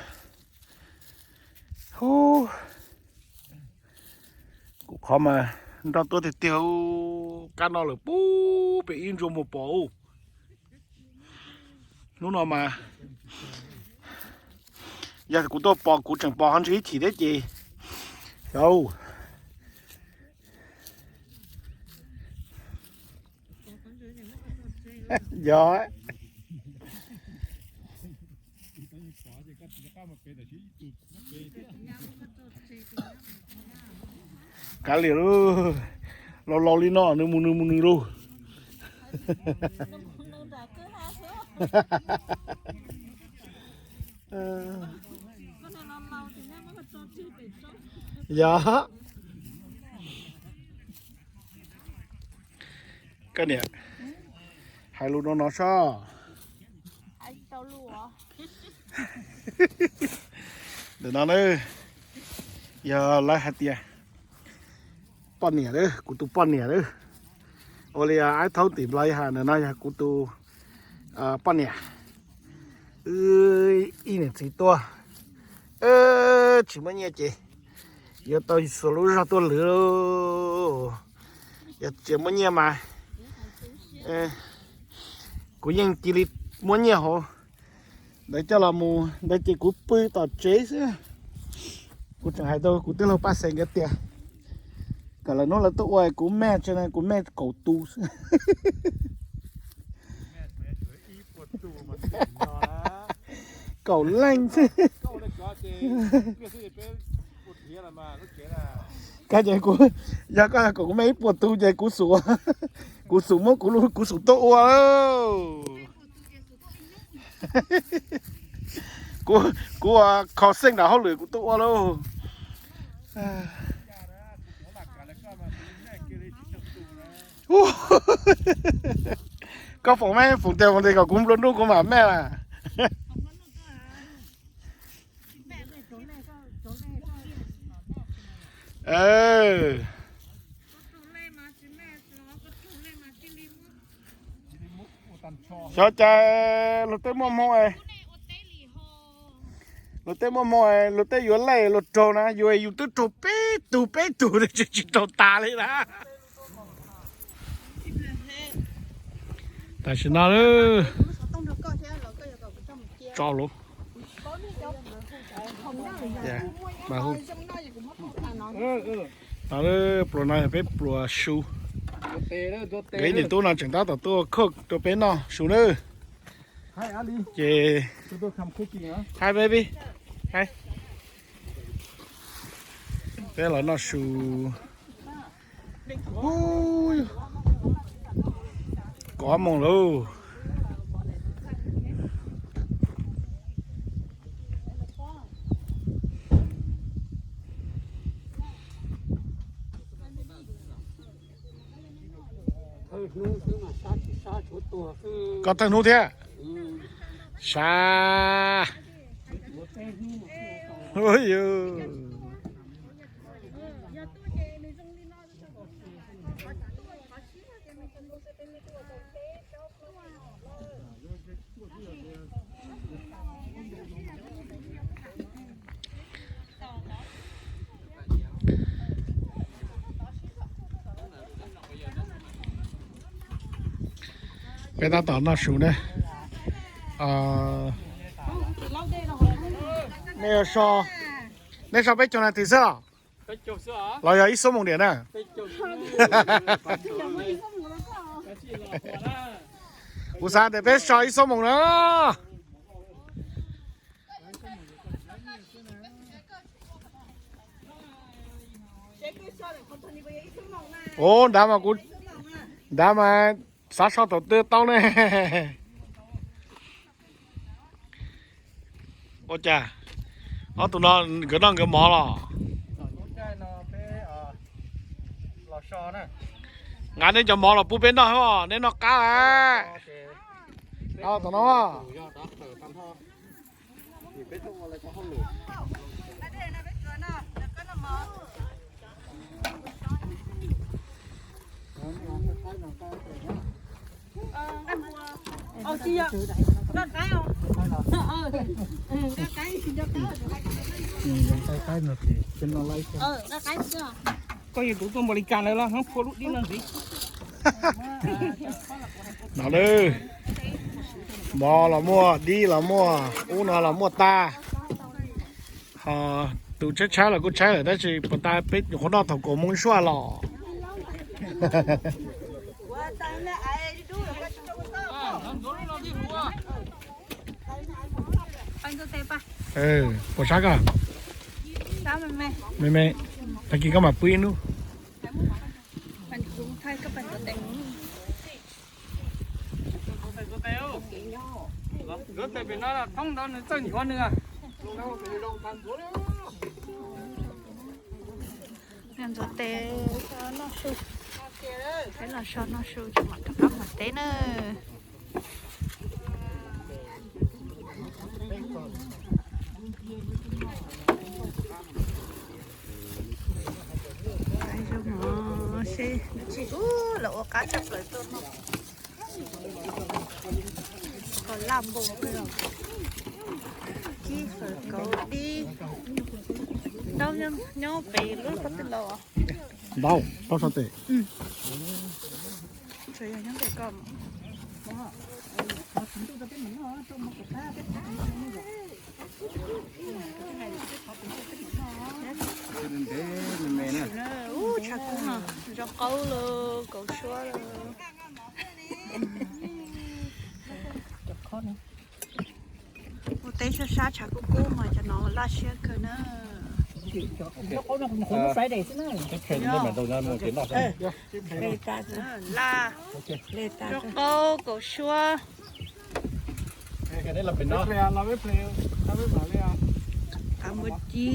Hu, kuv qhov mas nroj tuab tiag tiag, kab no lawm puag pem ib ntsua muag pom. Hnub no mas yog kuv tuaj pom, kuv tseem pom ho ntshe ib chim thiab ces, yog, yog. Kav liam lauj, laus laus li no nws mus nws mus nws lauj. Yog. Koj niam, hais lus no no soj. Ntawm no na, yog lawv hais tias poj niam, kuv tus poj niam, ua li aib thaub tim Nplog hais, ntawm no yog kuv tus poj niam. Wb ib niam txiv tuaj, tsis muaj nyiaj ces yuav tau xuas lub zog tuaj lwv. Yog tsis muaj nyiaj mas kuv yeej cia li muab nyiaj hauv ntawd coj los mus ntawd ces kuv pw tom tsev xwb. Kuv tseem hais rau kuv tij laug Paj Xeem nkawd tias kom lawv hnub lawv tuaj ua kuv maj tsev no kuv maj kaum tus xwb. Kaum leej xwb. Koj ces kuv, yog koj kom kuv maj ib puas tus ces kuv xum, kuv xum muab kuv, kuv xum tuaj ua. Kuv, kuv kho xeej nram hauj lwm kuv tuaj ua lauj. Koj foom maj foom tias foom tias kom kuv nplua nuj kuv mam maj las. Xyov cas luag tej muaj hmoo, luag tej muaj hmoo, luag tej yuav laj luag raug na, yus yus twb raug peb tug peb tug tsis, tsis raug tas li na. Tam sim no tso lauj. Pluas no yog peb pluas su. Peb niam tub no tseem tab tom tuaj cook rau peb noj su nawb. Ces hi baby, hi. Peb los noj su. Kaum ob moos lauj. Koj thawj hnub thiab. Sab. Peb tab tom noj su ne. Nej so, nej so peb caug nas this xwb los? Los yog ib xuab moos diam na? Peb caug. Kuv xav tias peb so ib xuab moos na. Ub, nrad mas kuv, nrad mas xav so thaum twg tau ne. Ua cas ob tug no nkawd noj nkawd mov los? Nqa nej cov mov los pub peb noj, neb noj qab. Tom no. Koj yog tus tuaj npaum li cas lawm los hnub phua lub dib no ntxiv. No lawm, mov los muaj, dib los muaj, ub no los muaj tag. Ho tus tshaib tshaib los kuj tshaib lawm tab sis puas tas peb nyuam qhuav noj thaum kaum moos suab los. Puas sab koj? Me me, tag kis koj mam pw ib hnub. Ntxuav tes noj su, peb los so noj su ces mam rov qab mus teb na. Zoo mov seb, ub, lawv ua qab tshaj plaws tuaj no. Koj laj npoo, kib fawm kauv dib. Ntaub nyob pem lub qhov twg los? Ntaub, ntaub sab tes. Tsuas yog nyob pem koj. Ub, tshav kub no, zoo qaub los kauv suab los. Ua teb sab sab tshav kub kub mas cov no laj siab kawg na. Laj, zoo qaub kauv suab. Qav npua ci.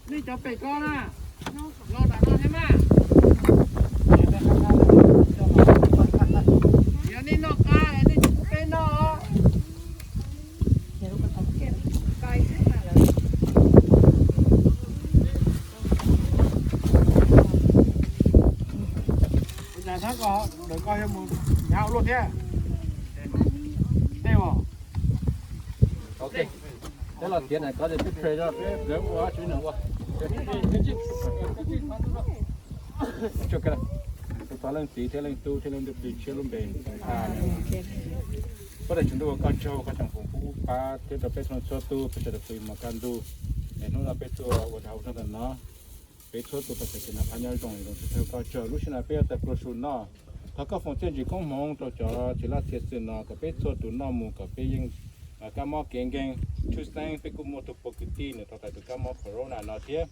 Nej cov pem ko na, los nram no thiab mas. Yog nej noj qab nej tsis pub peb noj. Ntawm ko yog mus nyav ua luaj thiab. Tej os. Peb los tiav na, koj peb phem, peb ua tsis nws ua. Tus thov leej txiv thiab leej tub thiab leej ntuj plig tshiab lub npe. Amees. Koj daim tswv ntuj ua koj tsaug, koj tseem foom koob pab thiab rau peb txhua txhua tus, peb sawv daws pw mus kaj ntug. Es hnub no peb tuaj ua dag ua zog ntawm no, peb txhua tus tau txais kev noj qab nyob zoo, zoo siab thov koj tsaug. Lub sij hawm no peb yuav tawm plua su noj, thov koj foom txiaj ntsim koob hmoov rau cov txiv laj txiv xwm no kom peb txhua tus noj mus kom peb yeej kab mob kev nkeeg. Tshwj xeeb peb kuj muaj tus puas kwv tij nws tau txais tus kab mob corona no thiab.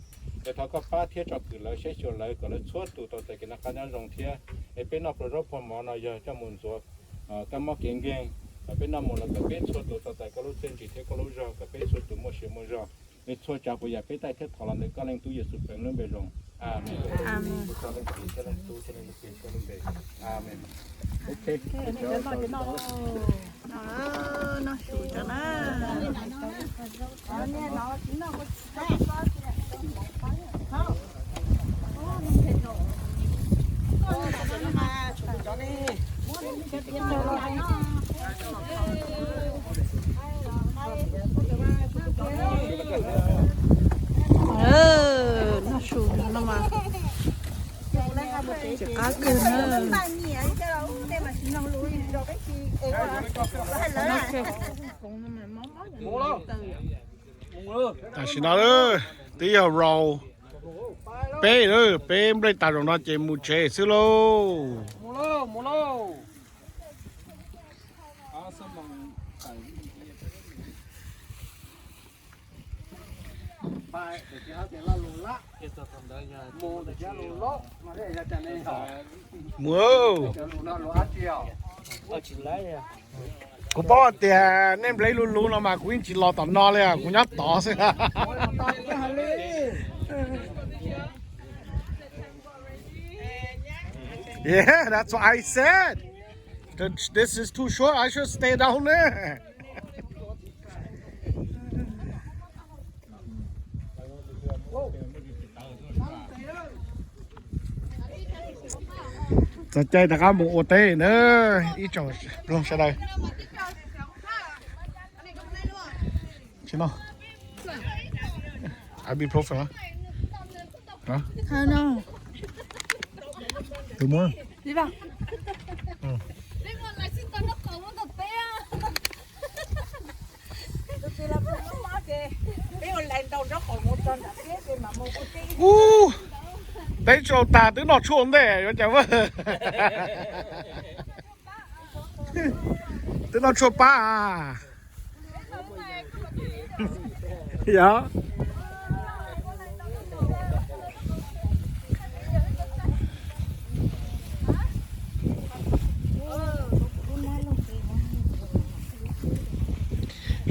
Es thov koj pab thiab tsom kwm lawv, saib xyuas lawv kom lawv txhua tus tau txais kev noj qab nyob zoo thiab. Es peb noj pluas zaub pluas mov no yog coj mus ntxuav kab mob kev nkeeg, kom peb noj mus los kom peb txhua tus tau txais koj lub txiaj ntsim thiab koj lub zog, kom peb txhua tus muaj sia muaj zog. Es txhua tsav puas yam peb taij thiab thov los ntawm koj leej tub Yexus Khees lub npe zoo. Amees. Amees. Amees. Ok. Noj su tso na. Noj su no mas tsis qab kawg na. Tam sim no twb yog raus Peb, peb nplej tas zaum no ces mus tsev xwb lauj. Mus. Kuv paub tias nej nplej luv luv no mas kuv yeej tsis los tom no li, kuv nyob tod xwb. Yeah, that's what I said. This is too short. I should stay down there. Txog caij rov qab mus ua teb na, ib tsoom ploog sawv daws. Tsis no, ibuprofen. Tus muab. Ub, teb tsis tau tag twb noj tshuaj ua ntej yuav cas vaj. Twb noj tshuaj pab a. Yog.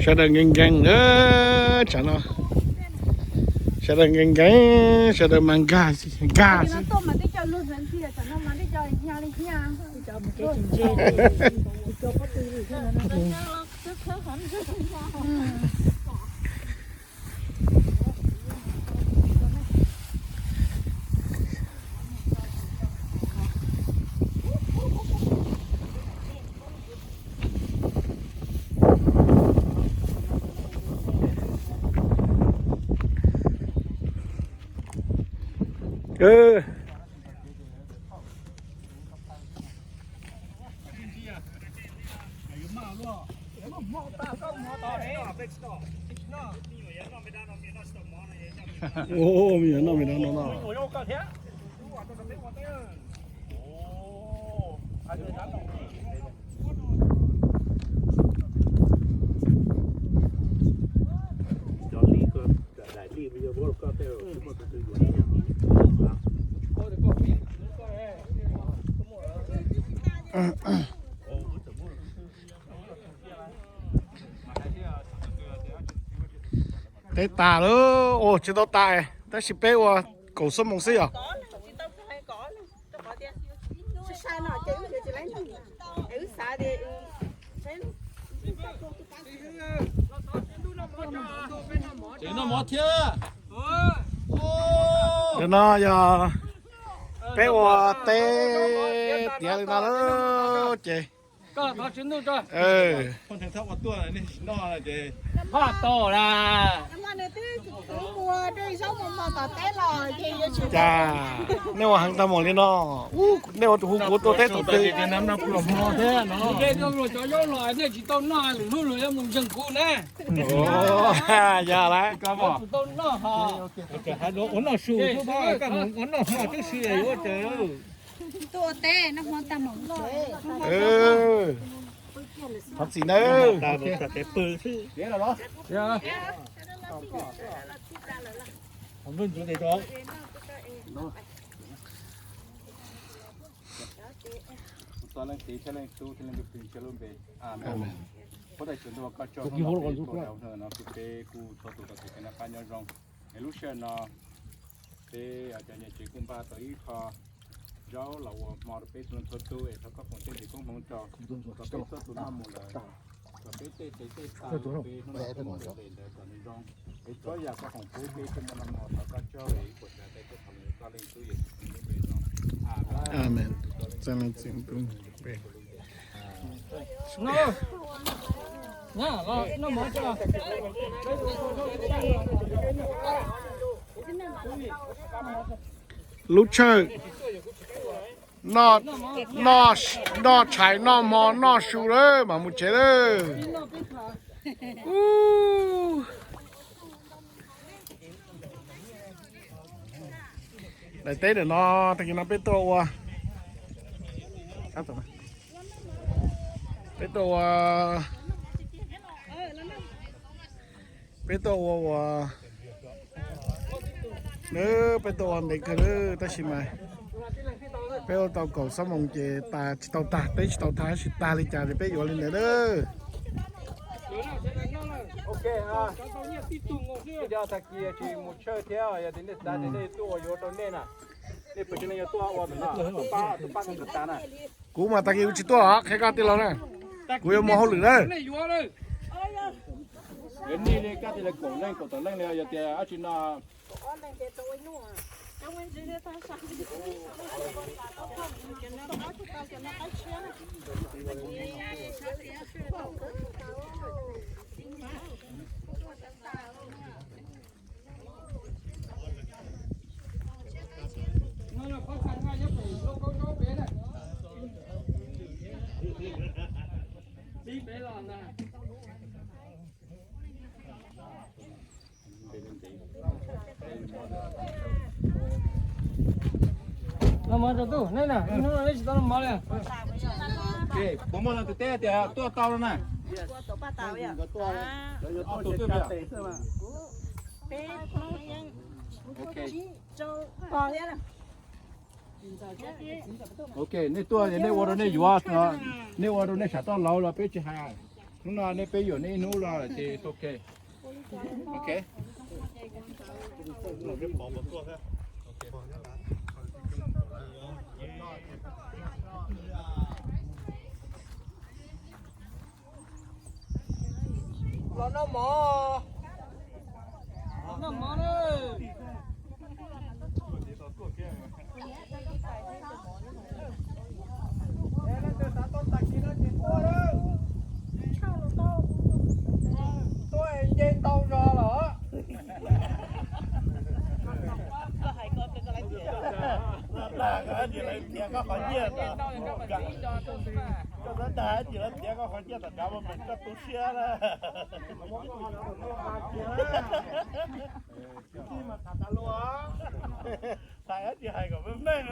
Sawv daws nkees nkees, tsam no sawv daws nkees nkees, sawv daws mas nkag nkag xwb. Ua, me nyuam noj me nyuam no no. Teb tas lawm, ua tsis tau tas, tab sis peb ua kaum xuab moos xwb yog. Nim no yog peb ua teb tiav li no lawm ces cas nej ua heev tag mus li no. Nej ua tus hu kuv tua teb tom twg? Cov zaub los nej tsis tau noj, lwm hnub luag yuav mus ntseeg kuv na. Yog lawm. Ua noj su, ua noj hmo tib si yuav ua cas. Tuaj ua teb noj hmo tag mus. Thov txim nawb. Txog Leej Txiv thiab Leej Tub thiab Leej Ntuj Plig ntshiab lub npe. Amees. Huab tais Tswv Ntuj, koj tso hnub no peb tuaj rau hnub no peb kuj txhua tus tau kev noj qab nyob zoo. Es lub sij hawm no peb cov niam tsev kuj npaj tau ib qho zaub los ua hmo rau peb txhua leej txhua tus, es thov koj foom tej ntim koob hmoov rau, kom peb txhua tus noj mus lawm, kom peb tej tes tej taw peb hnub no peb mus ua ke ntawd kom nws zoo. Es txhua yam koj foom pub peb tej muaj noj muaj haus, thov koj tso ib puas tsav tes koj thov Leej Tub Yexus Khetos lub npe no. Amees. Lub tshawj noj tshais noj hmo noj su lawm mas mus tsev lawm. Ub, Daim teb ntawm no, tag kis no peb tuaj ua, peb tuaj ua, peb tuaj ua ua, peb tuaj ua ntev kawg lawm tab sis mas peb ua tau kaum ob moos ces tas tsis tau tag, teb tsis tau tag, tab sis tag li cas ces peb yuav li ntawd na. Tag kis tsis mus tshawj thiab, yog tias nej xav tias nej tuaj ua yuav rau nej na, nej pes tsawg leej yuav tuaj ua ntawm no, tuaj pab, tuaj pab kuv tus tas na. Kuv mas tag kis kuv tsis tuaj os, qhia koj tij laug na, kuv yuav mus hauj lwm na. Yuav nej li koj tij laug kaum leej kaum tawm leej li, yog tias dab tsi no. Los mov rau tub, nej na, ib hnub no nej tsis tau los mov li. Puas muaj leej twg teb tias tuaj tau no na? Ok, nej tuaj nej ua rau nej yuav, nej ua rau nej sam toj laug los peb tsis hais. Hnub no nej peb yuav nej ib hnub los ces ok. Ok. Los noj mov. Noj mov na. Leej twg xav tau tag kis no ces tuaj lawm. Tuaj es nce ntau zog los. Koj hais ko, koj lais tias, koj hais tias lais tias koj qhov nyiaj tas, koj tab dag tias lais tias koj qhov nyiaj tas kav mas koj tu siab na. Hais dab tsi hais kom meej meej.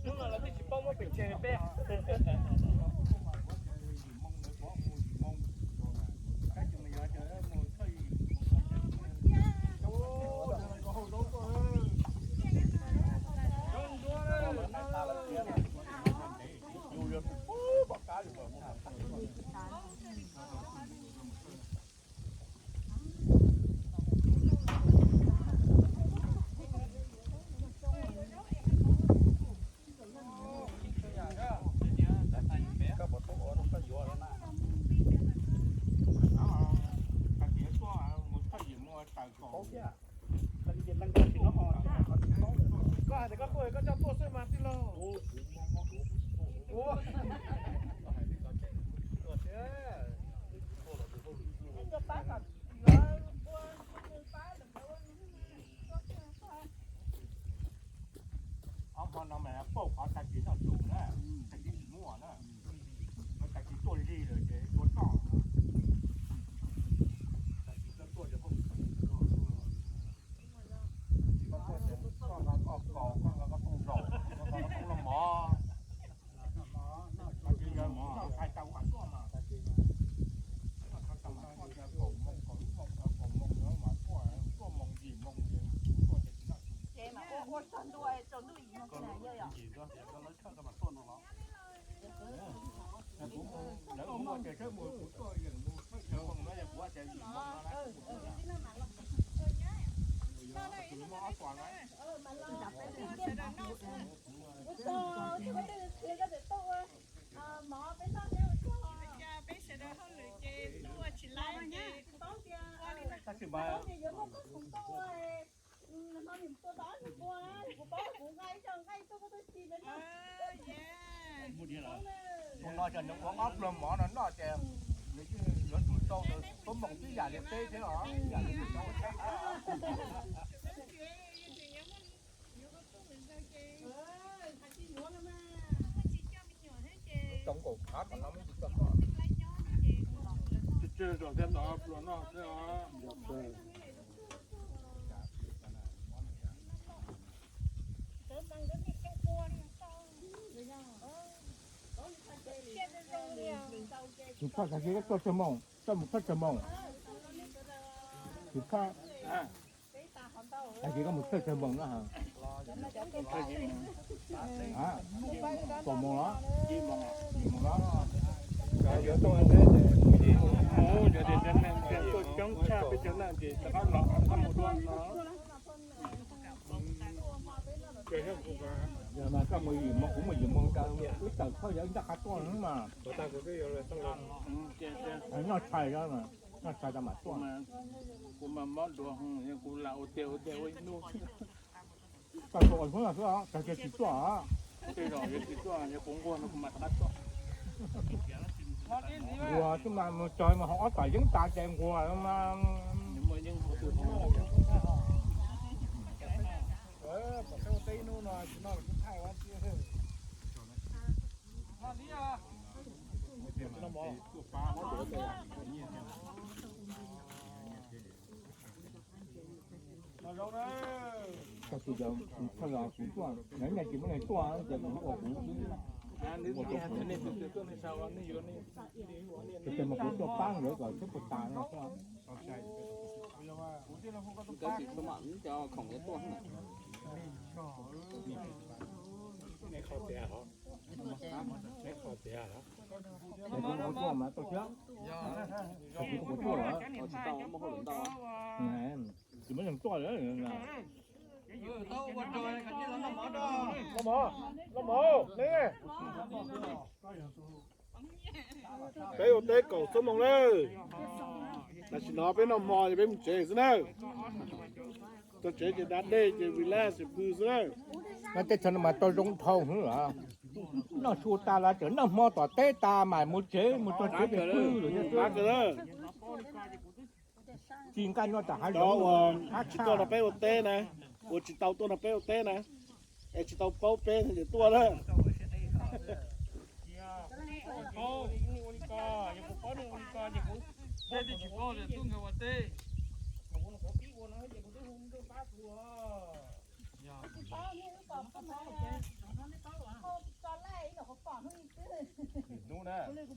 Hnub no lawv twb tsis paub muab pes tseg peb. Koj hais tias koj tuaj, koj coj tuaj xwb mas tij laug. Ob hmo no mas pauj qhov tag kis noj su na, tag kis tsis muaj na, tag kis tuaj lig lawm ces tua toj. Tag kis koj tuaj ces koj, koj nqa koj kaus, koj nqa koj tooj zaum, koj nqa koj tooj loj mov. Tag kis yog mov hais tau kom tuaj mas, tag kis mas tuaj tias kaum moos, kaum ib moos, kaum moos no mas tuaj, tuaj moos yim moos ces kuv tuaj ces kuv noj su. Ces mas ua ua tsaus ntuj, tsaus ntuj yim moos ces yog yom. Lawv mus ua ces sawv mus, kuv tuaj yeem mus peb moos no yog kuv ua ces yim moos no na. Tab sis mas hnub no ces nws ua ob pluag mov no noj ces nws yeej yuav tsum tau koob moos tib yam li peb thiab os, ib yam li tib yam li peb thiab. Tsoom kaum phav tom no muab tsis txog koj. Tsawg tsawg zog thiab tom pluag noj thiab os. Tus phaj tag kis koj tuaj tsawg moos, koj mus tshawb tsawg moos? Tus phaj tag kis koj mus tshawb tsawg moos na? Kaum moos los? Yim moos los? Cov yuav tuaj, tuaj coob tshaj peb cov na ces rov qab los koj mus dua no. Yog mas koj mus yim moos kuv mus yim moos, wb tawm txhob yog wb ncaj qha tuaj mas. Noj tshais, noj tshais tau mam tuaj. Kuv mas mob duav, kuv lam ua tiag ua tiag ua ib hnub. Tau ua hnub no xwb os, tag kis tsis tuaj os. Tej zaum yuav tsis tuaj, yog kuv nquag no kuv mam rov qab tuaj. Nquag twb mas mus txog mas haus ob tom yeeb tas ces nquag mas. Koj tus yawg, koj los kuv tuaj, nyob nyaj tsis muaj neeg tuaj ces kuv ua kuv xwb. Ua rau kuv. Ces mas kuv tuaj pab nkawd kom seb puas tas no xwb. Nkawd tsis tshua mam cov khoom yuav tuaj. Ces kuv ua tuaj mas tau thiab. Kuv tuaj lawm. Tsis muaj neeg tuaj lawm. Peb ua teb kaum xuab moos lawm. Tam sim no peb noj hmo ces peb mus tsev xwb na. Txog tsev ces da dej ces relax pw xwb na. Noj teb chaws no mas tau zoo dhau hwv los. Noj su tas los tseem noj hmo tom teb tas mas mus tsev, mus txog tsev ces pw lawm thiab. Tsis nqaij noj tam hav zoov. Cov uas tsis tuaj nrog peb ua teb na, uas tsis tau tuaj nrog peb ua teb na, es tsis tau paub peb no ces tuaj na.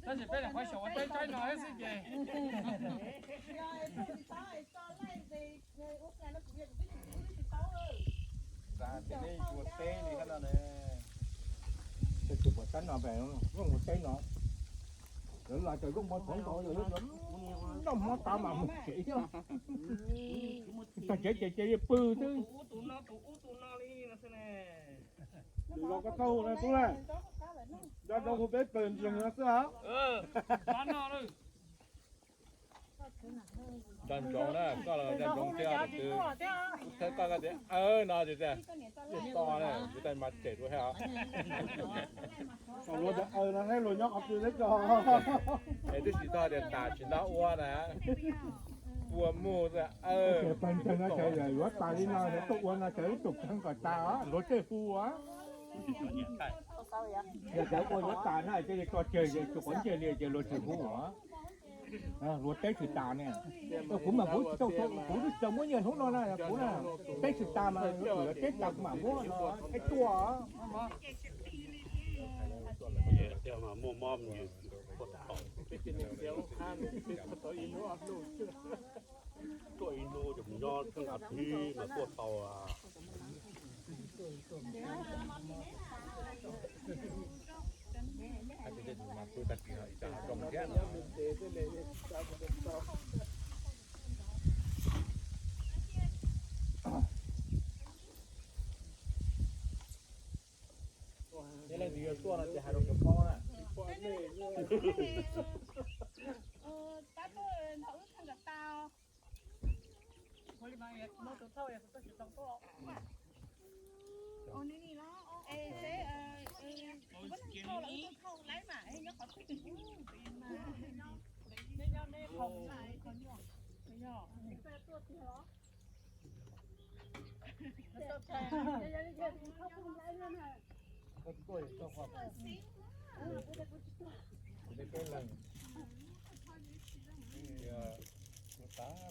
Tab sis peb nyuam qhuav xyaum ua teb tsaib no xwb ces. Ces nej ua teb li no ne. Peb tsis pom tsaib no, peb ua teb no. Lawv los ces zoo hmo thov nkaus, noj hmo tas mas mus tsev thiab. Txog tsev ces cia li pw xwb. Tus no tus ub tus no li no xwb ne. Tus no koj tau na tub na. Nco ntsoov hu peb plaws ntseeg no xwb os. Nco ntsoov na, koj los nco ntsoov thiab, tus twg thawb koj koj tias awb no tias, to ne, kuv tais mas tsem dua thiab os. Luag tias awb no thiab luag nyob qhov twg thiab tso. Es twb tsis tau tias tas tsis ntab ua na. Ua muag awb. Pawg ntseeg no ces yuav tas li no, tuaj ua no ces ib tug kheej kom tas os, luag tej hu os. Yog cov ua yuav tas na, cia li tso tseg, tsis quav ntsej li ces luag tsis hu os. Luag teb tsis tas ne. Kuv mas kuv tsis tau, kuv twb tsis tau muab nyiaj hnub no na, kuv na, teb tsis tas mas yuav teb tas kuv mam muab no, ib tuaj. Tuaj ib hnub ces mus nyob thib mas tuaj tau. Yog leej twg yuav tuaj no ces hais rau cov phob na.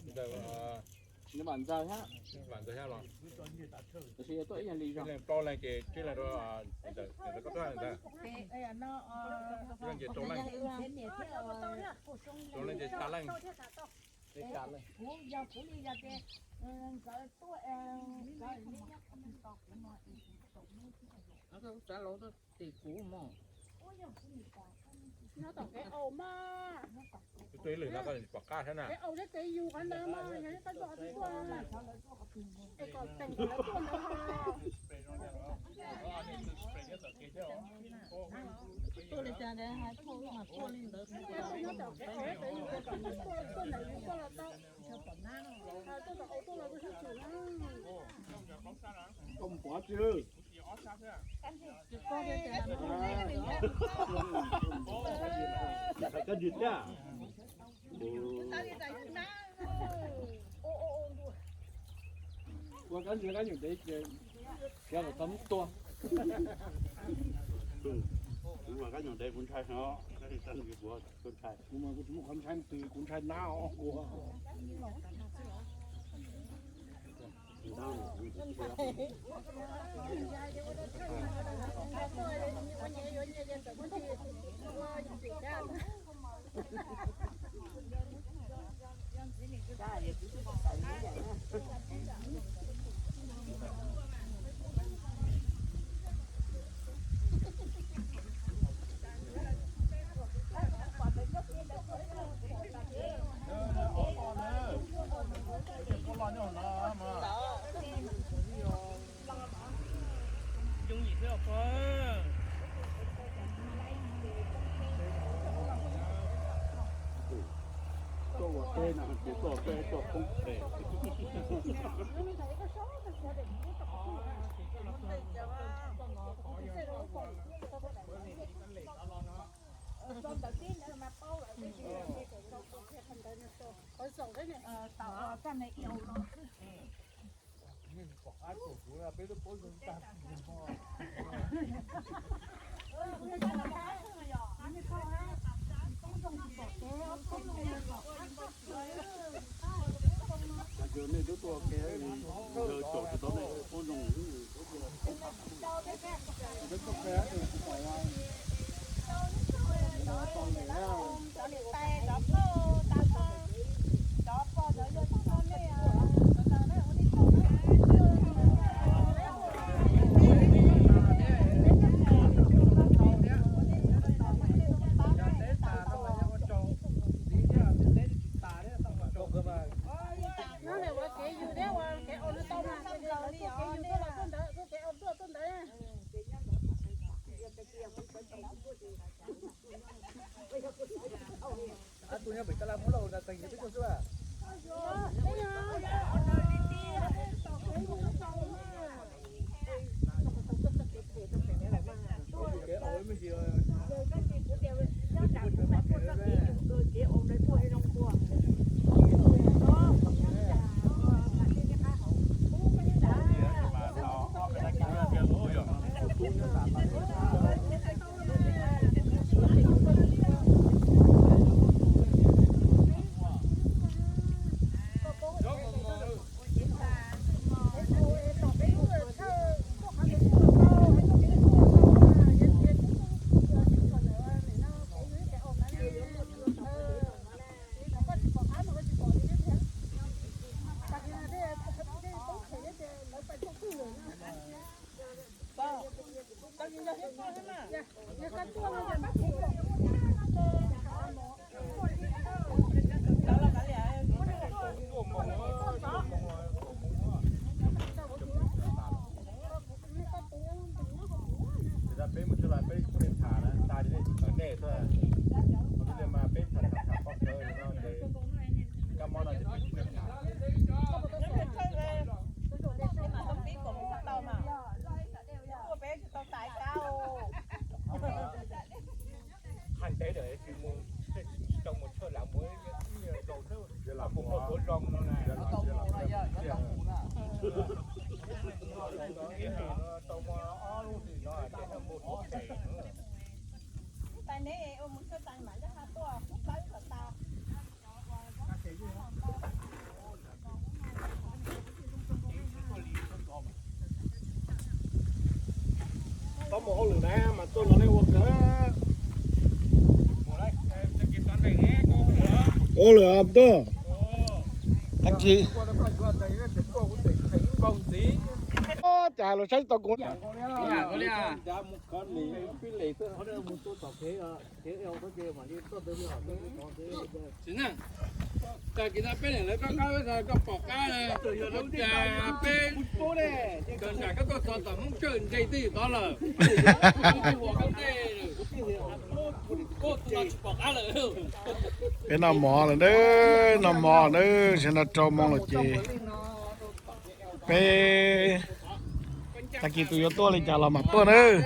Ntawm Nws mam ntxaws thiab. Vam ntxaws thiab los? Tab sis yuav tuaj ib yam li zog. Leej plaub leej ces tsib leej rau, ntawm koj tuaj ntag. Leej ces rau leej. Rau leej ces xya leej. Xya leej. Tim kuv mog. Nyob tom kev aus mas. Tus ib lwm no koj pom qab thiab na. Kev aus thiab kev yus qhov ntawd mas yog koj tuaj qhov twg tuaj na. Es kom teem kom lawv tuaj ntawd ho. Tuaj li cas de, hais tuaj mas tuaj li ntawd. Nyob tom kev aus thiab kev yus, kom tuaj tuaj ntawm yus tuaj los tau. Tuaj tom aus tuaj los tuaj sab tim na. Koj mus pov tsi. Koj ntsia thiab. Ua kab ntsia kab nyuam dev ces khiav kom tau muab tua. Kuv ua kab nyuam dev kuv ntshai os, kab ntsia kuv ntshai. Kuv mas kuv tsis muaj qhov ntshai twg, kuv ntshai nab os. Yooj yim xwb os. Tuaj ua teb no ces tuaj teb tuaj poob pem. Nej twb tuaj ke, caum tsis tau nej poob zoo. No lawv ua kev yus thiab ua kev aus no tau mas, kev yus tuaj los tuaj ntawd, kev aus tuaj tuaj ntawd. Ab, tus nyob pem tab laj muab lauj na teeg yus twb tuaj xwb. Peb mus txog peb kuj tham na, tas li nej tsis kawm nej xwb. Qhov no mas peb tham tham tham pob kawg no ces kab mob no ces peb kuj tham. Peb tsis tau tas kab. Hais ntev lawm tsis mus, tsis tau mus tshawj lav mus ib zaug thiab, mus muaj kuv zoo no na. Tau mus ob lub tim no ces mus tus pem. Tais neb ua mus tshawj tais mam lej ha tuaj kuv plaub kom tas. Ua lawm tuaj. Tag kis cas los saib tsis tau kuv. Tag kis no peb niam lawv koj qab, koj pom qab, peb kawm nram koj tuaj txog tom Hmoob Tsawb ntse twj ywm tod lawm. Peb noj mov lawm nawb, noj mov nawb, sawv daws rau moo lawm ces peb tag kis tus yuav tuaj li cas los mam tuaj nawb.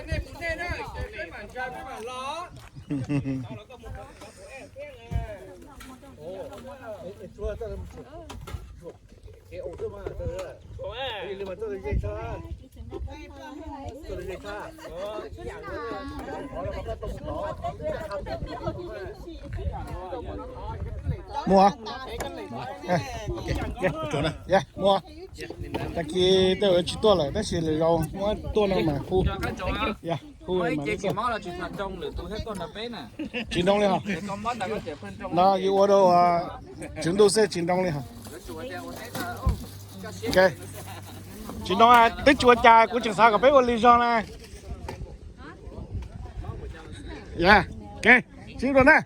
Muaj. Muaj. Tag kis tej zaum tsis tuaj lawm tab sis lwm zaus muab tuaj no mas hu. Hu mas tsis nroo li hos. No yus ua rau tswv ntuj xwb tsis nroo li hos. Tsis nroo, twb tsis ua cas kuv tseem xav kom peb ua li zog na. Sib nroo na.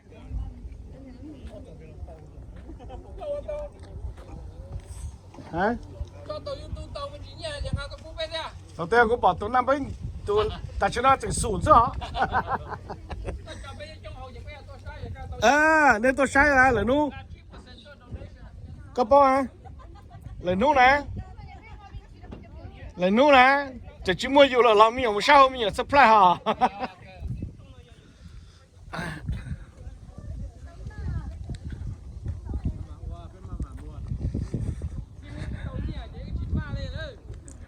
Thaum twg kuv pom tus naj npeb, tus tam sim no tseem xum xwb os. Nej tuaj saib lawm hnub, koj paub, lawm hnub na, lawm hnub na, tseem tsis muaj yus lawm los me nyuam mus sab hauv me nyuam surprise hos.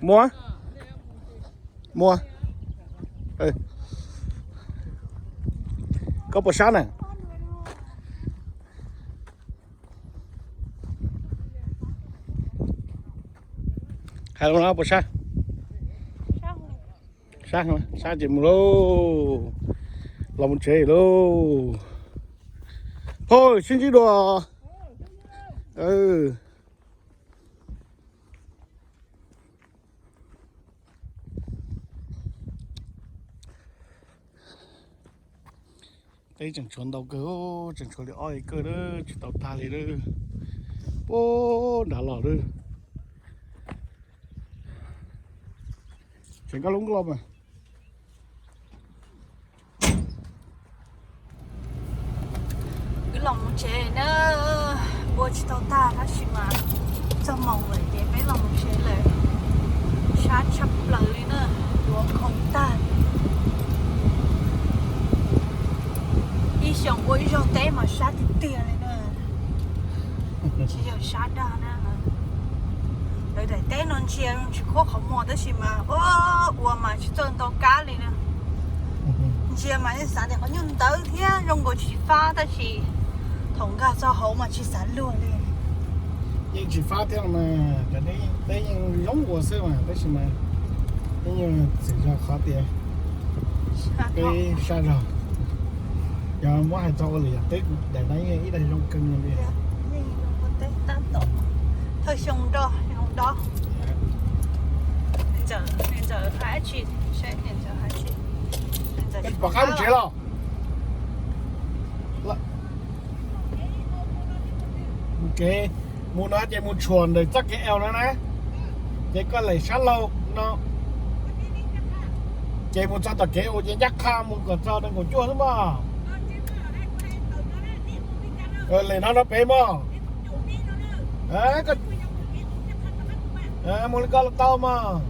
Muaj, muaj, koj puas sab na? Hais no puas sab? Sab, sab ces mus lauj, los mus tsev lauj. Hos sib ntsib dua. Teb tseem tshuav ntau kawg, tseem tshuav li ob acre lawm, tsis tau tag li lawm. Puag nrad los lawm. Tseem koj lub nkuaj los mas. Wb los mus tsev na, ua tsis tau tag tab sis mas txog moos lawm ces peb los mus tsev lawm. Sab tshaj plaws li na, yuav khoom tag. Ib xyoos ua ib zaug teb mas sab tiag tiag li na. Tsis yog sab dag na. Lawv daim teb no ntsia zoo tsis khuab qhov muag tab sis mas ua mas tsis txawj ntau kab li na. Ntsia mas yeej xav tias qhov nyuag ntawd thiab zoo nkaus tsis fab tab sis thaum nkag txog hauv mas tsis xav luag li. Yeej tsis fab thiab mas, cov teb yeej zoo ua xwb mas tab sis mas yeej txwm zog qhov tias peb sab zog. Yog muab hais txog ua lwm yam teb, daim no yeej ib daim zoo kawg li. Thawj xyoo nroj, xyoo dob. Pom qab mus tsev los? Mus kev, mus no ces mus tshuam ntawm txoj kev L no na, ces koj lem sab laug no, ces mus txog tom kev ua ces ncaj qha mus kom txog nees nkaum cuaj xwb mas. Lem no rau pem mog. Mus li ko los tau mog.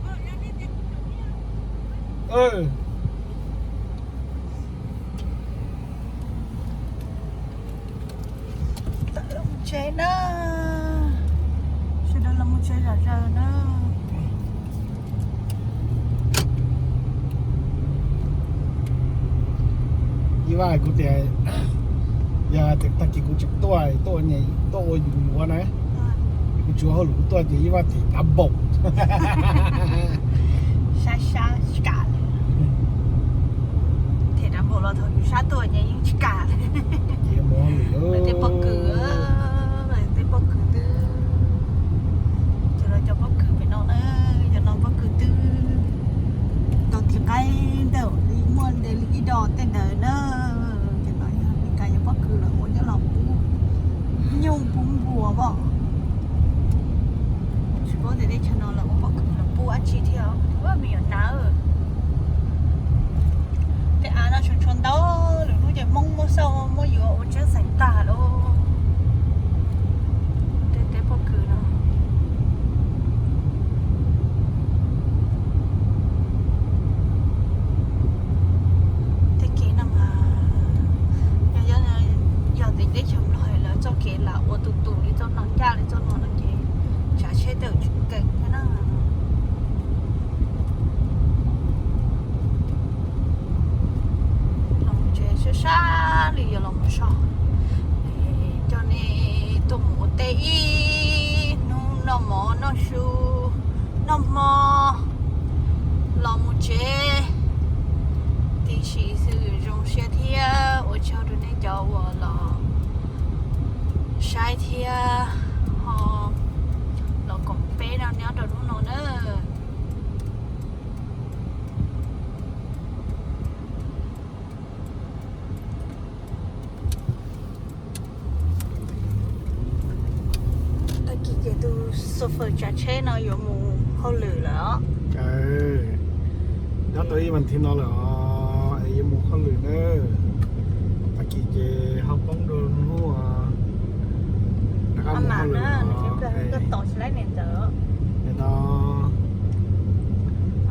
Tawm los mus tsev na, sawv daws los mus tsev zom zaws na. Ib Vaj hais kuv tias, yog tias tag kis kuv tseem tuaj, tuaj ua yus yuav na, kuv tsis ua hauj lwm kuv tuaj ces Ib Vaj them dav npaum. Sab sab kam li. Cov tej ntawd na, cov no yog Meskas yog pob kws lawv ua nyob los pub nyuj pub npua os. Tsis paub tias teb chaws no lawv ua pob kws lawv pub dab tsi thiab, me nyuam nawb. Tej av no tseem tshuav ntau, lwm hnub ces Hmoob muab xauj muab yuav ua tseeb xeem tag lauj. Tej teb pob kws no. Tej kev no mas yog, yog, yog tias teb chaws Nplog lawv txoj kev lam ua tus tus li txoj no ncaj li txoj no no ces tsav tsheb tej tsis keej thiab na. Los mus tsev sab sab li yuav los mus so, coj nej tuaj mus ua teb ib hnub noj mov noj su noj hmo los mus tsev. Tiam sis xwb zoo siab thiab ua tsaug rau nej cov uas los saib thiab ho los koom peb no nyob rau hnub no na. Tag kis ces tus xo fawm tsav tsheb no yuav mus hauj lwm lawm os. Nyob tau ib vas thiv no lawm os es yuav mus hauj lwm na. Tag kis ces ho poob rau hnub rov qab mus hauj lwm os.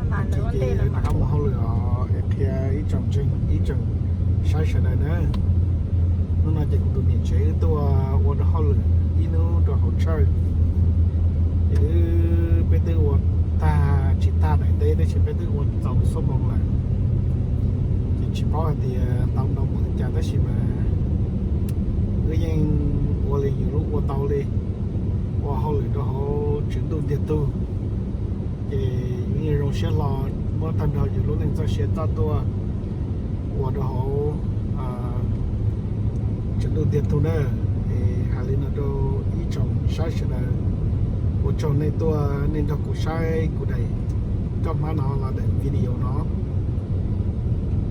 Tag kis ces rov qab mus hauj lwm os es qhia ib tsoom ntseeg ib tsoom saib sawv daws na. Hnub no ces kuv tus niam tsev wb tuaj ua rau hauj lwm ib hnub rau hauv tshawj. Ces wb peb twb ua tag tsis tag daim teb tab sis peb twb ua txaus xuab moos lawm. Ces tsis paub hais tias tau ntau npaum li cas tab sis mas wb yeej ua li yus lub ua tau li, ua hauj lwm rau hauv tswv ntuj ntiag tug. Ces yus yeej zoo siab hlo muab tag nrho yus lub neej txoj sia txoj tuaj ua rau hauv tswv ntuj ntiag tug na. Es hais li no rau ib tsoom saib sawv daws, ua tsaug nej tuaj nej nrog kuv saib kuv daim koj hmab no los daim video no.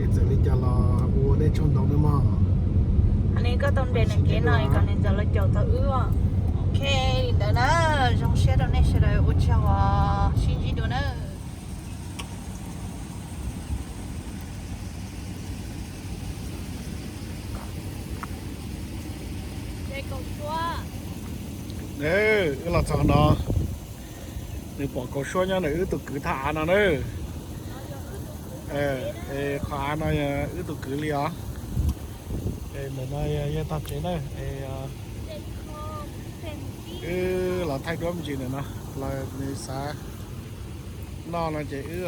Es txawm li cas los ua nej tsaug ntau nawb mog. Hais li koj tau nres nws kev no kom nws ntxawm los caum tau wb. Ok, li ntawd na, zoo siab rau nej sawv daws ua tsaug os, sib ntsib dua na. Wb los txog no, nws pom kaus suab nyob ntawm wb tus kwv thaj av no na. Qhov av no yog wb tus kwv li os. Ntawm no yog tog tsev na. Wb los thaij duab me ntsis ntawm no, los nws xav noj no ces wb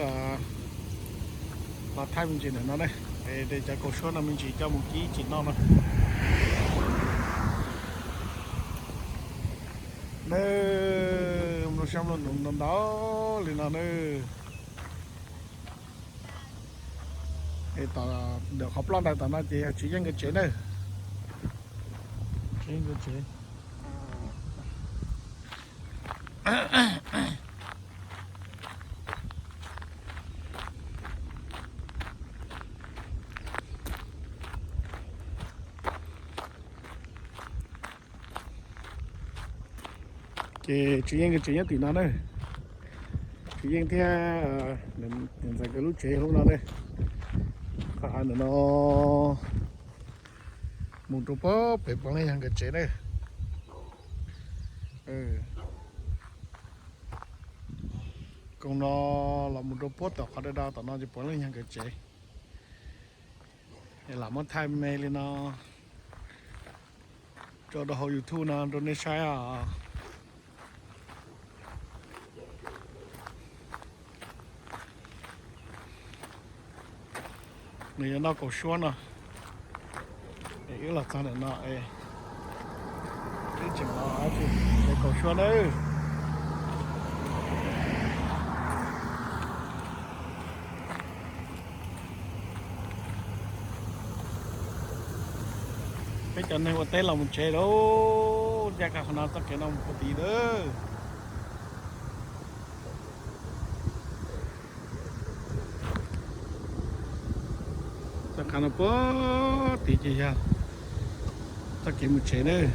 los thaij me ntsis ntawm no ne. Es cov kaus suab no me ntsis coj mus kib tsis noj no. Nws mloog sab mloog nus ntau ntau li no na. Ntawm qhov ploj ntawd tom no ces yog Tswv Yeej nkawd tsev na. Tswv Yeej nkawd tsev. Ces Tswv Yeej nkawd tsev nyob tim no na. Tswv Yeej thiab niam ntxawm nkawd lub tsev lub no na. Qhov av ntawm no mus rau pem Puav Leej Yog nkawd tsev na. Koog no los mus rau puab tom qhov dawb dawb tom no ces Puav Leej Yog nkawd tsev. Es lam muab thaij me li no tso rau hauv YouTube no rau nej saib os. Nws yuav noj kaus suab no. Es wb los txog ntawm no es wb tseem los ua kaus suab nawb. Peb cov neeg ua teb los mus tsev lawm, ncaj qha qhov no txoj kev no mus puag tid lawm. Txoj Qhov no puag tid ces yog txoj kev mus tsev nawb.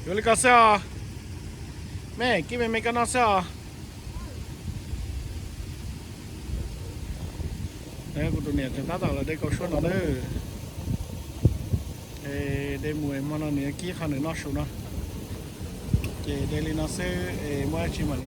Yuav li ko xwb os. Me kib me me koj noj xwb os. Kuv tus niam tseem tab tom los de kaus suab no nawb. De mus hmo no nws yuav kib qhov nws noj su no. Ces de li no xwb es muaj dab tsi mam